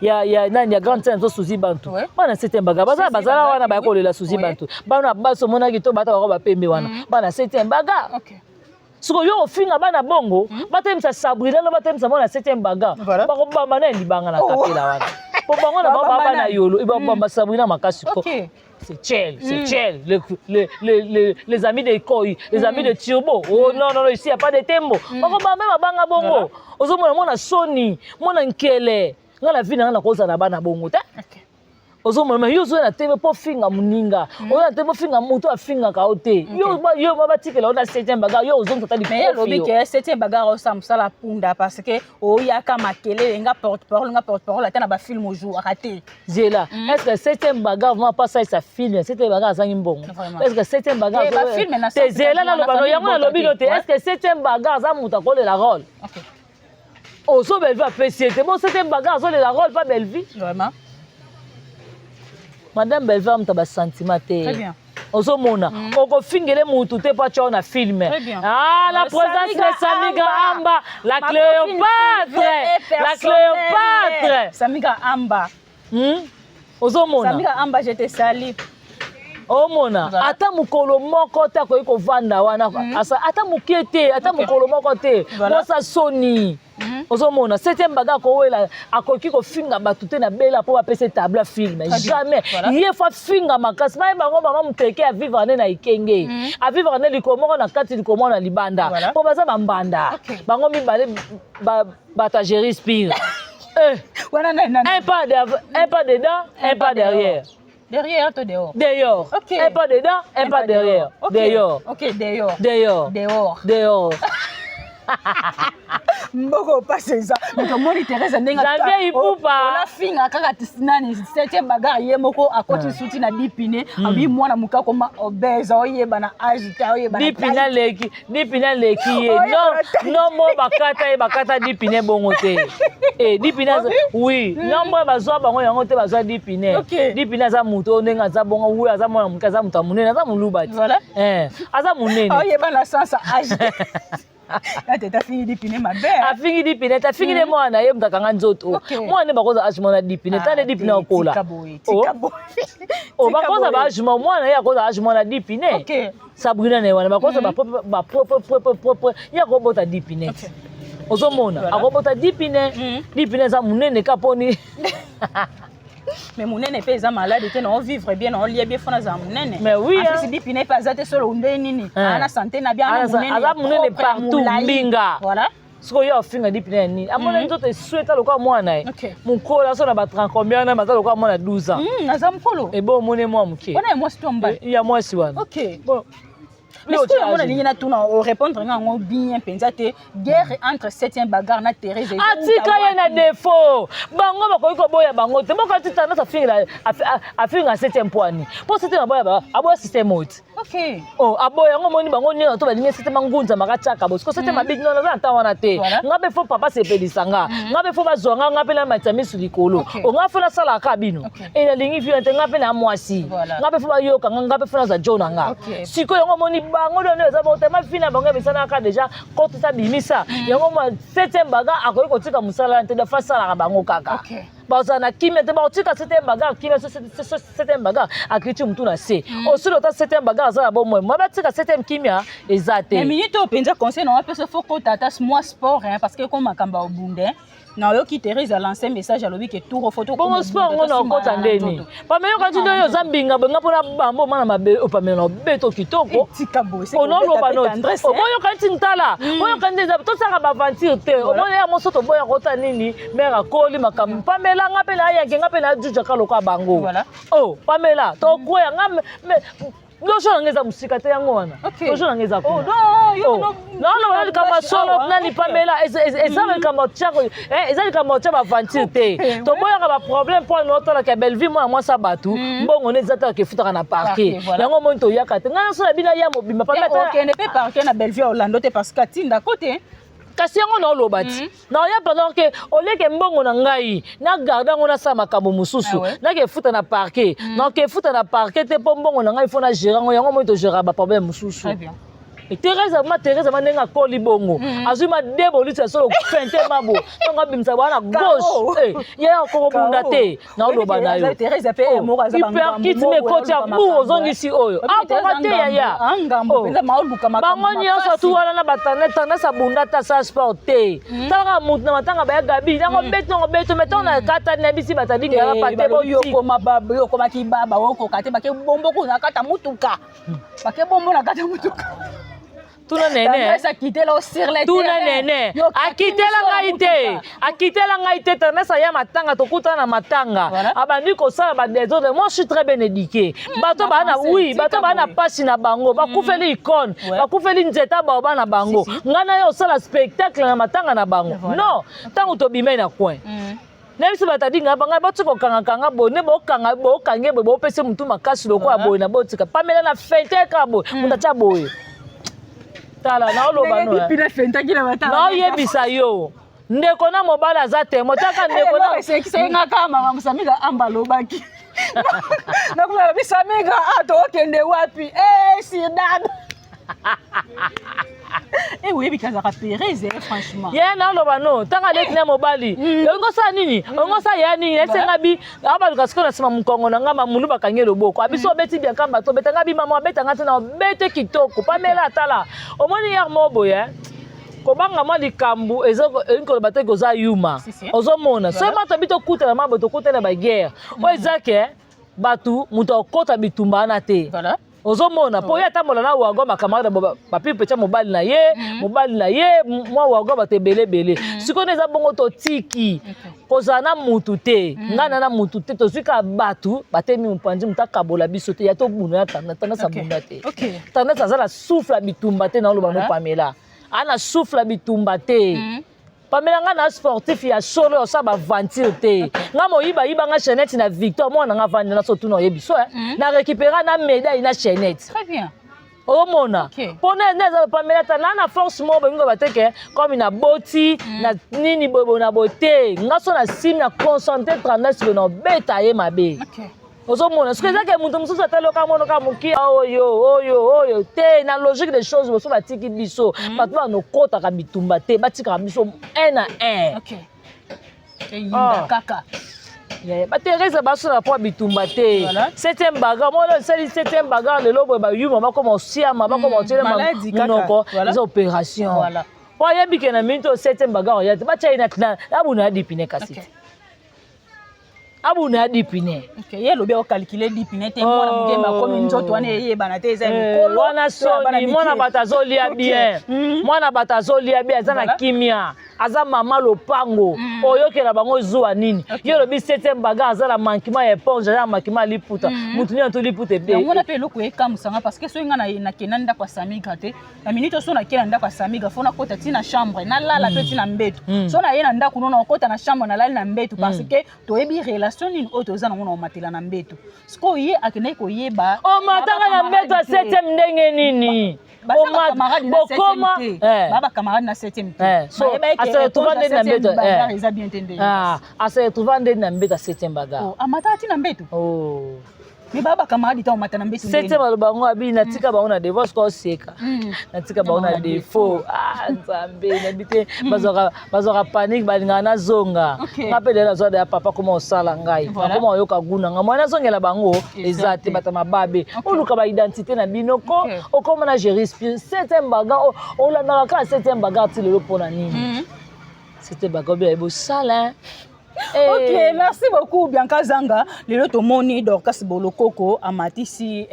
ya nani, ya grande scène, so Suzi Bantu. Bana septième bagarre bazala Si, si, bazala wana bazalaki, baya oui. kolela Suzi Bantu. Bana basi omonaki to bata bako bapembe wana, bana septième bagarre. Sikoyo yo ofinga bana bongo, batelemisa Sabrina no, batelemisa mwana septième bagarre. Bakobamba na libanga na kapela wana, po bango na bango Babamba baa bana nani? yolo, bakobamba Sabrina makasi ko. C'est Tchel, c'est Tchel, les amis de Koi, les amis de Turbo. Oh non, non, non, ici, il n'y a pas de tembo. Bako bambe mabanga bongo. Ozomona mwana soni, mwana nkele. Nga na vie na nga nakozala na bana bongo te. Ozomona, mais yo ozoya na tv mpo finga moninga, oza na tv mpo finga moto afingaka yo te. Yo ba batikela yo na septième bagarre, yo ozongisa ata Mais ye alobi likofi yo. ke septième bagarre osala mosala punda parce que oyaka makelele, nga porte parole, nga porte parole, ata na bafilm ojouaka te. Zela, est ce que septième bagarre vraiment pas asalisa film? Septième bagarre azangi mbongo? Vraiment. Est ce que septième bagarre Eh, bafilm na te? Zela, naloba no yango, nalobi no te. Est ce que septième bagarre aza moto akolela rôle? Ozo Bellevue apesi ye te. Bon, septième bagarre azolela rôle pa Bellevue. Madame Bellevue amuta basentiment te. Très bien. Ozomona, okofingele mutu te po atya yo na film. Très bien. Ah, la Le présence de Samiga Samiga Amba. Amba, la Ma copine Cléopâtre, privée et la Cléopâtre. personnelle. Samiga Amba. Ozomona. Samiga Amba, je te salue. Omona. Ata mokolo moko te akoki kovanda wana. Ata mokie te, ata mokolo moko te. Mwasa soni. Ozomona, septième bagarre akowela, akoki kofinga bato te na bela mpo bapesa table ya film. Jamais. Ye faut afinga makasi, bayeba yango. Mama moteke avivre nde na ekenge, avivre nde likolo moko na kati, likolo moko na libanda, mpo baza bambanda. Bango mibale bato ya géri spire. Wana nani, nani? Un pas dedans, un pas derrière. Derrière to dehors? Dehors. Un pas dedans, un pas derrière. Dehors. Ok, dehors. Dehors. Dehors. Dehors. Mboko opasi eza moto omoni Therese ndenge Janvier Ipupa. Olafinga kaka nani, septième bagarre, ye moko akoti suti na dipine, abi mwana moke akoma obèse, oyeba na age te, oyeba na Dipine aleki, dipine aleki ye. Oyeba Non. na taille. Non, mo bakata ye, bakata dipine bongo te. Eh, dipine oui, non, mo bazwa bango yango te, bazwa dipine. Dipine aza moto oyo ndenge aza bongo, oui, aza mwana moke, aza moto ya monene, aza moluba ti. Eh, aza monene. Oyeba na sens ya age te, ya tete afingi dipine mabe. Afingi dipine te, afingi nde mwana na ye, moto akanga nzoto. Mwana nde bakoza age mwana dipine ta nde dipine akola. Tika boye, tika boye. Oh, Tika bakoza boye. ba age mwana ye, akoza age mwana dipine. Sabrina na ye wana bakoza bapropre, ye akobota dipine ti. Ozomona, akobota dipine. Dipine eza monene ka mponi. Mais monene mpe eza malade te, na ovivre bien, na olia bien, faut nazala monene. Mais oui, En plus, hein. dipine mpe aza te solo nde nini, aza na santé na bien, aza monene, Aza ya monene propre, ya partout, molai. mbinga. Sikoyo yo afinga dipine ya nini? Amona nzoto esweta lokola mwana ye. Mokolo aso na ba 30 combien wana, aza lokola mwana 12 ans. Aza mokolo. Ebo omoni mwa moke. Wana ya mwasi to mobali? Ya mwasi wana. Bon. Mais sikoyo yango nalingi natuna, orépondre nga yango bien mpenza te: guerre entre septième bagarre na Thérèse? Atika ye na défaut, bango bakoki koboya bango te. Moko ati tendance afingela, afinga septième poani mpo septième aboya, aboya système oyo ti. Oh, aboya yango. Omoni bango nyonso to balingi septième angunzamaka, tiaka bo siko septième abiki nono, aza na ntan wana te. Nga mpe faut papa sepelisa nga, nga mpe faut bazwa nga, nga mpe namatisa misu likolo. O nga faut nasalaka bino e nalingi vi te, nga mpe na mwasi, nga mpe faut bayoka nga, nga mpe faut nazwa jo na nga. Sikoyo yango omoni bango dono eza botema fi na bango emesanaka déjà, kotisa bimisa yango. Mwa septième bagarre akoki kotika mosala te, dafa asalaka bango kaka. Bazala na kimia te, bakotika septième bagarre kimia. Septième bagarre akiti mutu na se, osili ota septième bagarre aza na bomoi, mwa batika septième kimia eza te. Mais minute oyo mpenza, conseil na wapesa, faut kota ata mwa sport, hein, parce que ko makambo ya obunde. Nayoki Therese alance message, alobi ke tour photo. Bongo sport ngo na okota ndeni? Pamela, yoka ntindo oyo oza mbinga boye, nga mpona bambo mana mabe. Opamela na obeto kitoko. Tika boye. Onoloba no oboyoka nti ntala, oyoka nti tosalaka baaventure te. Omoni ya moso toboya kota nini, mare akoli makambo. Pamela, nga mpe nayanke, nga mpe najujaka lokola bango. Oh Pamela, tokwea nga lojo na nga eza mosika te, yango wana lojo na nga eza kuna. Naoloba likambo ya solo. Nani, Pamela, eza likambo tiako, eza likambo tia baaventure te. Toboyaka baproblème mpo na otalaka Bellevue, mwana mwasi ya bato, mbongo nde eza taka efutaka na parquet. Yango omoni toyaka te. Ngai nyonso na bino ya mobimba. Okende mpe parquet na Bellevue Orlando te, parce que atinda kote. Kasi yango naoloba ti naoya pendant ke oleke mbongo na ngai, nagarde yango, nasala makambo mosusu. Nake efuta na parquet, naoke efuta na parquet te, mpo mbongo na ngai fo na gérer yango. Yango moi togérer baproblème mosusu. Therese ma, Therese ma, ndenge akoli bongo, azwi ma de boliti ya solo fente mabo ntango abimisa bwana gauche, ye akokobunda te. Naoloba na yo, hyperkit me ekoti ya bu, ozongisi oyo akoma te yaya. Bango nyonso tu wana na batendance abunda te, asala sport te. Talaka mutu na matanga baya gabi yango beti yango beto me ntango na kata na bisi batadingaka pate. Okomaki baba, okoka te, bake bombo kuna kata mutuka, bake bombo na kata mutuka. Tuna nene, tuna nene, akitela ngai te, akitela ngai te. Tendance aya matanga, tokutana na matanga, abandi kosala badésordre. Moi, je suis très bien éduqué. Bato baa na, oui, bato baa na pasi na bango, bakufeli icône, bakufeli nzeta baoba na bango. Ngai na ye osala spectacle na matanga na bango? Non. Ntango tobimai na coin na biso, batadi ngai bangai botika kokangakanga boye nde bokanga, bokange boye, bopesi motu makasi lokola boye na botika. Pamela na fente kaka boye, moto atya boye. Tala, naoloba no, naoyebisa yo, ndeko na mobali aza temo taka ndeko na Esekisengaka makambo Samiga amba alobaki. Nakuna lobi Samiga a tookende wapi? Sirdad e oyebi kazaka perese, franchement. Ye naoloba no, ntango aleki na mobali, olingi osala nini? Olingi osala ya nini? Esenga bi abaluka sikoyo na nsima mokongo na nga, mamunu bakangi loboko. Abiso obeti bianka, bato obetanga bi mama abetanga te na obete kitoko. Pamela, atala, omoni yare mo boye, kobanga mwa likambo elingi koloba te koza yuma. Ozomona soki bato abi tokutana ma boye, tokutana baguerre oyo eza ke bato moto akokɔta bitumba wana te. Ozomona mpo ye atambola na wago, bacamarade bapipe tya mobali na ye, mobali na ye mwa wago, bato ebele ebele. Sikoyo nde eza bongo, totiki kozala na mutu te, ngai na mutu te, tozwi kaka bato batemi mopanzi, motu akabola biso te. Ya tobunda na tendance abunda te. Tendance aza na souffle ya bitumba te. Naoloba no, Pamela aa na souffle ya bitumba te. Pamela, ngai na sportif ya solo, osala baaventure te. Ngai moyiba yiba nga chaînette na Victoire, mwana nga vandi na so tuna oyebi so na récupéra na médaille na chaînette. Très bien. Omona mpo na eza Pamela ta na force moko bolingo bateke comme na boti na nini boye na boye te. Nga so na sim na concentré tendance boye na obeta ye mabe. Ozomona soki ezake moto mosusu ataloka monoka mokie oyo oyo oyo te. Na logique des choses, boso batiki biso bato banokotaka bitumba te, batikaka biso un na un. Eyinda kaka. Baterese basolaka mpo ya bitumba te. Septième bagarre mwana esali, septième bagarre lelo boye, bayuma bakoma osiama, bakoma otiele monoko, eza opération po ayebi ke na minute oyo septième bagarre oya te, batya ye na abuna ya dipine, kasi te abuna ya dipine. Ye alobi aocalcule dipine te. Mwana mokembe akomi nzoto wana eyebana te, eza mikolo. Wana soni, mwana bato azolia bien, mwana bato azolia bien, aza na kimia, aza mama lopango. Oyokela bango zuwa nini? Ye olobi septième bagarre aza na manquement ya éponge, aza na manquement ya liputa, mutu nini to liputa. Ebe yango wana mpe eloko ekamusanga, parce que soki nga nakenda ndako ya Samigra te, na minute so nakei na ndako ya Samigra, fo nakota ti na chambre, nalala mpe ti na mbeto. So naye na ndako no, nakota na chambre, nalali na mbeto, parce que toyebi relation nini oyo toza nango na omatela na mbeto. Sikoyo ye akendaki koyeba. Omataka na mbeto ya septième ndenge nini? Bokoma bacamarade na septième te. Ase retrouva ndeni na mbeto? Eza bien te ndenge. Ase retrouva ndeni na mbeto ya septième bagarre? Amataka ti na mbeto, mais baa bacamarade ta omata na mbeto. Septième aloba yango abi natika bango na défaut, sikoyo oseka natika bango na défaut. Ah Nzambe, nayebi te, bazwaka panique, balingaka nazonga. Nga mpe lelo nazwa deya papa koma osala ngai, nakoma oyoka guna ngai, mwa nazongela bango eza te. Bato mababe, oluka baidentité na bino ko okoma na géri septième bagarre, olandaka kaka septième bagarre ti lelo, mpona nini? C'était bakobi ya bosala. Ok, merci beaucoup Bianca Zanga. Lelo tomoni Dorcas Bolokoko amatisi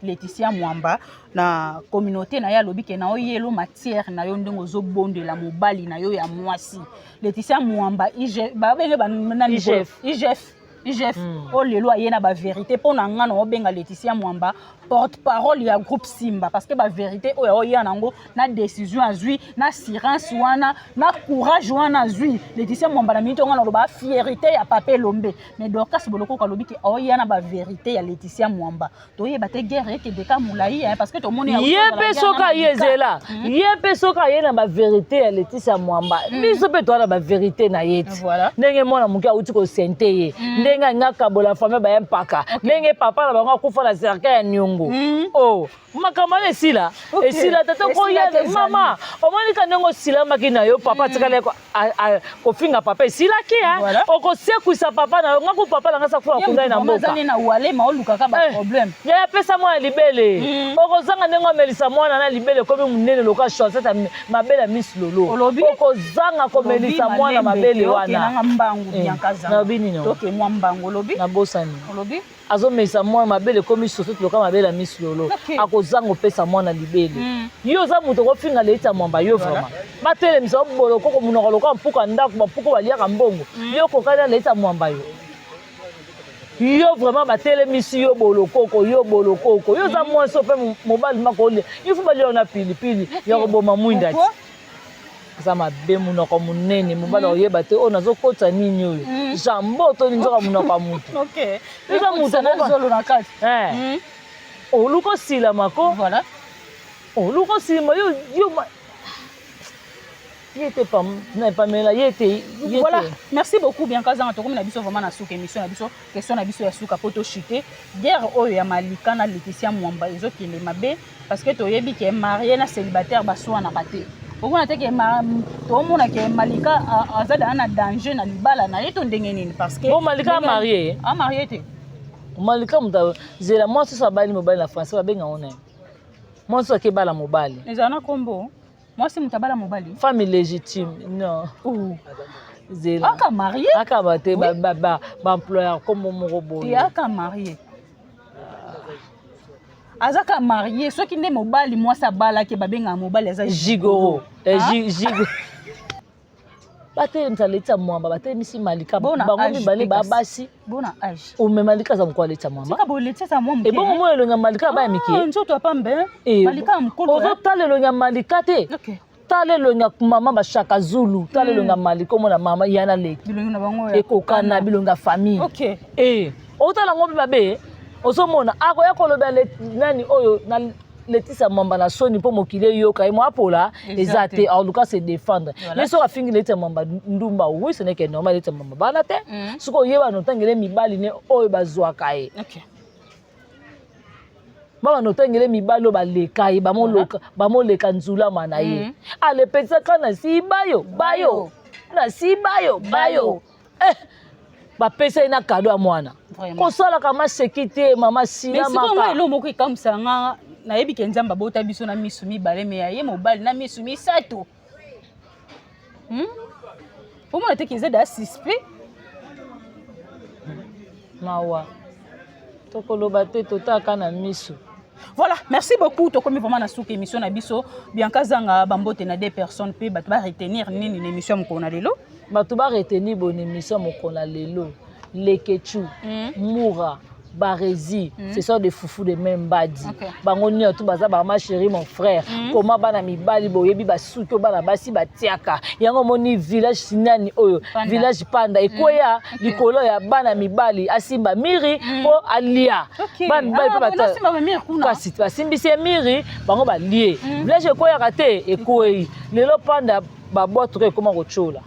Laetitia Mwamba na communauté na ye, alobi ke na oyelo matière na yo ndenge ozobondela mobali na yo ya mwasi. Laetitia Mwamba IG babenge ba nani? IGF. IGF, IGF. Oyo lelo aye na bavérité mpo na nga na obenga Laetitia Mwamba porte parole ya groupe Simba, parce que bavérité oyo aoya nango na décision azwi na assurance wana na courage wana azwi, Laetitia Mwamba na miniti onga na oloba fierté ya Papa Elombe. Mais Dorcas Bolokoko alobi ke aoya na bavérité ya Laetitia Mwamba. Toyeba te guerre ekendeka molai, parce que tomoni ye mpe soki aye, ezela ye mpe soki aye na bavérité ya Leticia Mwamba, biso mpe toza na bavérité na ye ti ndenge mwana moke awuti kosente ye, ndenge alingi akabola famille baye mpaka, ndenge papa na bango akufa na cercueil ya niongo. O makambo wana esila, esila tata koya. Mama, omoni ka ndenge osilamaki na yo, papa atikali kofinga papa, esilaki. Okosekwisa papa na yo. Nga ku papa na nga sakufa kundai na mboka. Na walema olukaka baproblème. Ya apesa mwana libele, okozanga ndenge omelisa mwana na libele ekomi monene loka chaussette ya mabele ya Miss Lolo. Okozanga komelisa mwana mabele wana. Mbangu. Nalobi nini? Toke mwa mbangu, olobi. Nabosani. Olobi. Azomelisa mwana mabele ekomi chaussette loka mabele ya Miss Lolo. Akozanga opesa mwana libele. Yo oza moto okofinga Leita Mwamba, yo vraiment batelemisa Bolokoko, monoko loka mpuka ndako, bampuka baliaka mbongo. Yo okokani na Leita Mwamba? Yo vraiment batelemisi yo Bolokoko, yo Bolokoko, yo oza mwasi mpe mobali mako olia, il faut balia yo na pilipili ya koboma mwinda ti aza mabe. Monoko monene, mobali oyeba te oyo nazokotisa nini, oyo jambo to nzoka monoko ya motu. Eza moto oluka osilama ko oluka osilima yo yo ye te Pamela, ye te. Voilà, merci beaucoup Bianca Zanga. Tokomi na biso vraiment na suka émission na biso. Question na biso ya suka po tochute: guerre oyo ya Malika na Laetitia Mwamba ezokende mabe, parce que toyebi ke marié na célibataire baswanaka te. Omona te ke tomona ke Malika aza daa na danger na libala na ye to ndenge nini? Parce que bon, Malika marié? Amarié te. Malika moto zela mwasi so abali mobali, na français babenga ngo nani? Mwasi so akebala mobali. Ezala na kombo mwasi moto abala mobali. Femme légitime, non? Zela. Aka marié. Akaba te, baemployer kombo moko boye. Aka marié, aza ka marié. Soki nde mobali mwasi abalaki, babengaka mobali aza gigolo. Gigo batelemisa Letia Mwamba, batelemisi Malika, bango mibale babasi. Bona age. Ome Malika aza mokolo Letia Mwamba. Ebongo mo elongi ya Malika baya mike. Nzoto ya pambe. Malika ya mokolo. Ozotala elongi ya Malika te, tala elongi ya mama Bashaka Zulu, tala elongi ya Malika, omona mama yana leki ekokana, bilongi ya famille. Otala yango mpe mabe, ozomona akoya koloba nani oyo na Letisa Mwamba na soni mpo mokili eyoka ye mwapola eza te, aluka se défendre. Ye soki afingi Letisa Mwamba ndumba, oui, ce n'est que normal. Letisa Mwamba bana te, soki oyeba na otangele mibali ne oyo bazwaka ye, baba otangele mibali oyo baleka ye, bamoleka nzulama na ye, alepetisaka na si bayo bayo na si bayo bayo, bapesa ye na kado ya mwana. Kosalaka maseki te, mama. Silamaka elo moko ekamwisaka nga, nayebi ke Nzambe abota biso na misu mibale, me ya ye mobali na misu misato. Omona te ke eza da suspect. Mawa, tokoloba te, totaka na miso. Voilà, merci beaucoup. Tokomi vraiment na suka émission na biso. Bianca Zanga, bambote na deux personnes mpe bato baretenir nini na émission ya mokolo na lelo? Bato baretenir bona émission ya mokolo na lelo: Lekechu, Mura, Barezi, ce sont des foufou de même mbadi. Bango nyonso baza ba chéri, mon frère. Koma bana mibali boyebi basuki oyo bana basi batiaka yango. Omoni village nani oyo? Panda. Village Panda ekweya likolo ya bana mibali asimba miri mpo alia. Bana mibali mpe Basimba bamire kuna. Kasi basimbisi ye miri, bango balie. Village ekweyaka te, ekwei lelo. Panda babwatuka ekóma kotyola.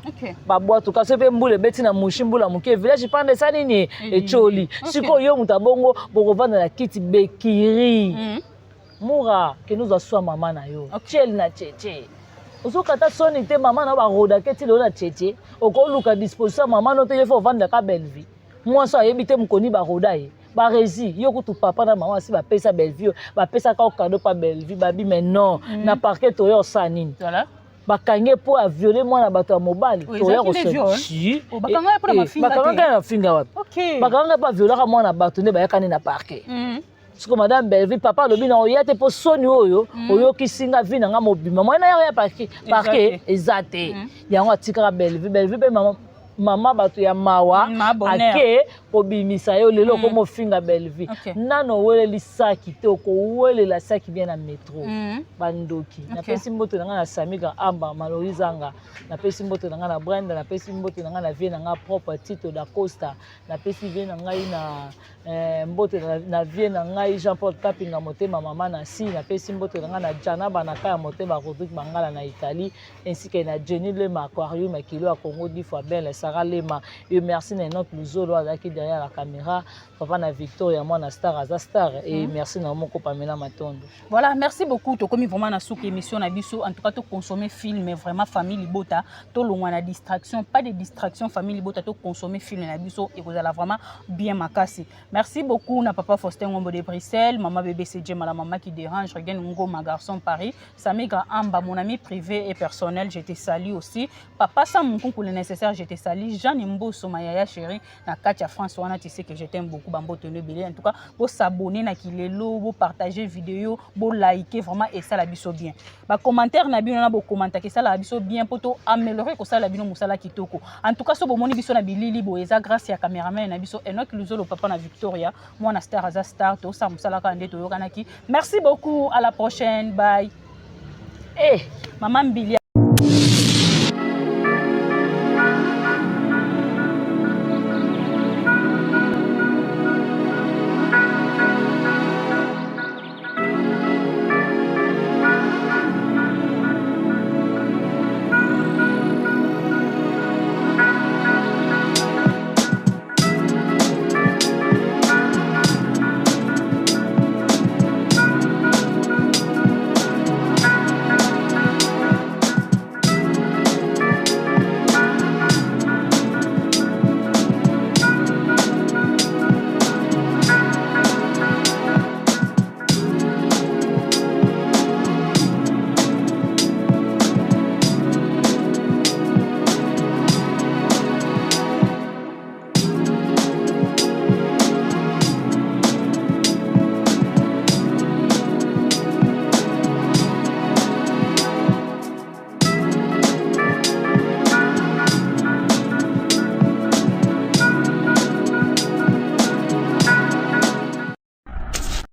Babwatuka so mpe mbula ebeti na mushi, mbula moke, village Panda esa nini? Etyoli. Sikoyo yo moto abongo bokovanda na kiti bekiri. Mura, kende ozwa swa mama na yo. Tiele na cheche, ozokata soni te. Mama na yo barodake ti lelo na cheche, okoluka disposition ya mama no te. Ye fo ovandaka Bellevie, mwasi ayebi te mokoni baroda ye. Baresi yo kutu, papa na mama asi bapesa Bellevie, bapesaka yo cadeau pa Bellevie, babi. Mais non, na parquet toyo osala nini? Voilà. Bakangi ye mpo aviole mwana bato ya mobali. Oh, Toya ezalaki nde viol? Si. Oh, bakanga ye mpo na mafinga te? Bakanga ye na mafinga wapi? Bakanga ye mpo aviolaka mwana bato, nde bayakani na parquet. Siko madame Bellevue, papa alobi na oya te mpo soni oyo oyokisi nga vie na nga mobima, mwana ya ya parquet eza te. Yango atikaka Bellevue. Bellevue mpe mama, mama bato ya mawa. Ma bonheur. Ake kobimisa yo lelo, okoma ofinga Bellevue. Nano oweleli saki te, okowelela saki bien na métro. Bandoki. Napesi mbote na ngai na Samika Amba Malori Zanga, napesi mbote na ngai na Brenda, napesi mbote na ngai na vie na ngai propre Tito da Costa, napesi vie na ngai na mbote na vie na ngai Jean Paul Kapinga Motema mama na si, napesi mbote na ngai na Jana Banaka ya Motema Rodrigue Bangala na Italie, ainsi que na Jenny Lema Aquarium Kilo ya Congo dix fois belle Sarah Lema. Et merci na Enoch Luzolo azalaki derrière la caméra, papa na Victoria mwana star aza star. Et merci na moko Pamela Matondo. Voilà, merci beaucoup. Tokomi vraiment na suka émission na biso. En tout cas, to consommer film vraiment famille libota, to longwa na distraction, pas de distraction, famille libota, to consommer film na biso et kozala vraiment bien makasi. Merci beaucoup na papa Faustin Ngombo de Bruxelles, maman bébé CJ la maman qui dérange, Regan Ngoma garçon Paris, Samigra Amba mon ami privé et personnel, je te salue aussi. Papa Sam Nkunku le nécessaire, je te salue. Jeanne Mboso ma yaya chérie na Katia France wana, tu sais que je t'aime beaucoup, bambo teno ebele. En tout cas, bo s'abonner na Kilelo, bo partager vidéo, bo liker vraiment et ça la biso bien. Ba commentaire na bino na bo commenter que ça la biso bien po to améliorer ko sala bino musala kitoko. En tout cas, so bomoni biso na bilili bo eza grâce ya cameraman na biso Enoch Luzolo, papa na Victoria, mwana star aza star, to sa musala ka nde to yokanaki. Merci beaucoup, à la prochaine. Bye. Eh, Maman Bilia.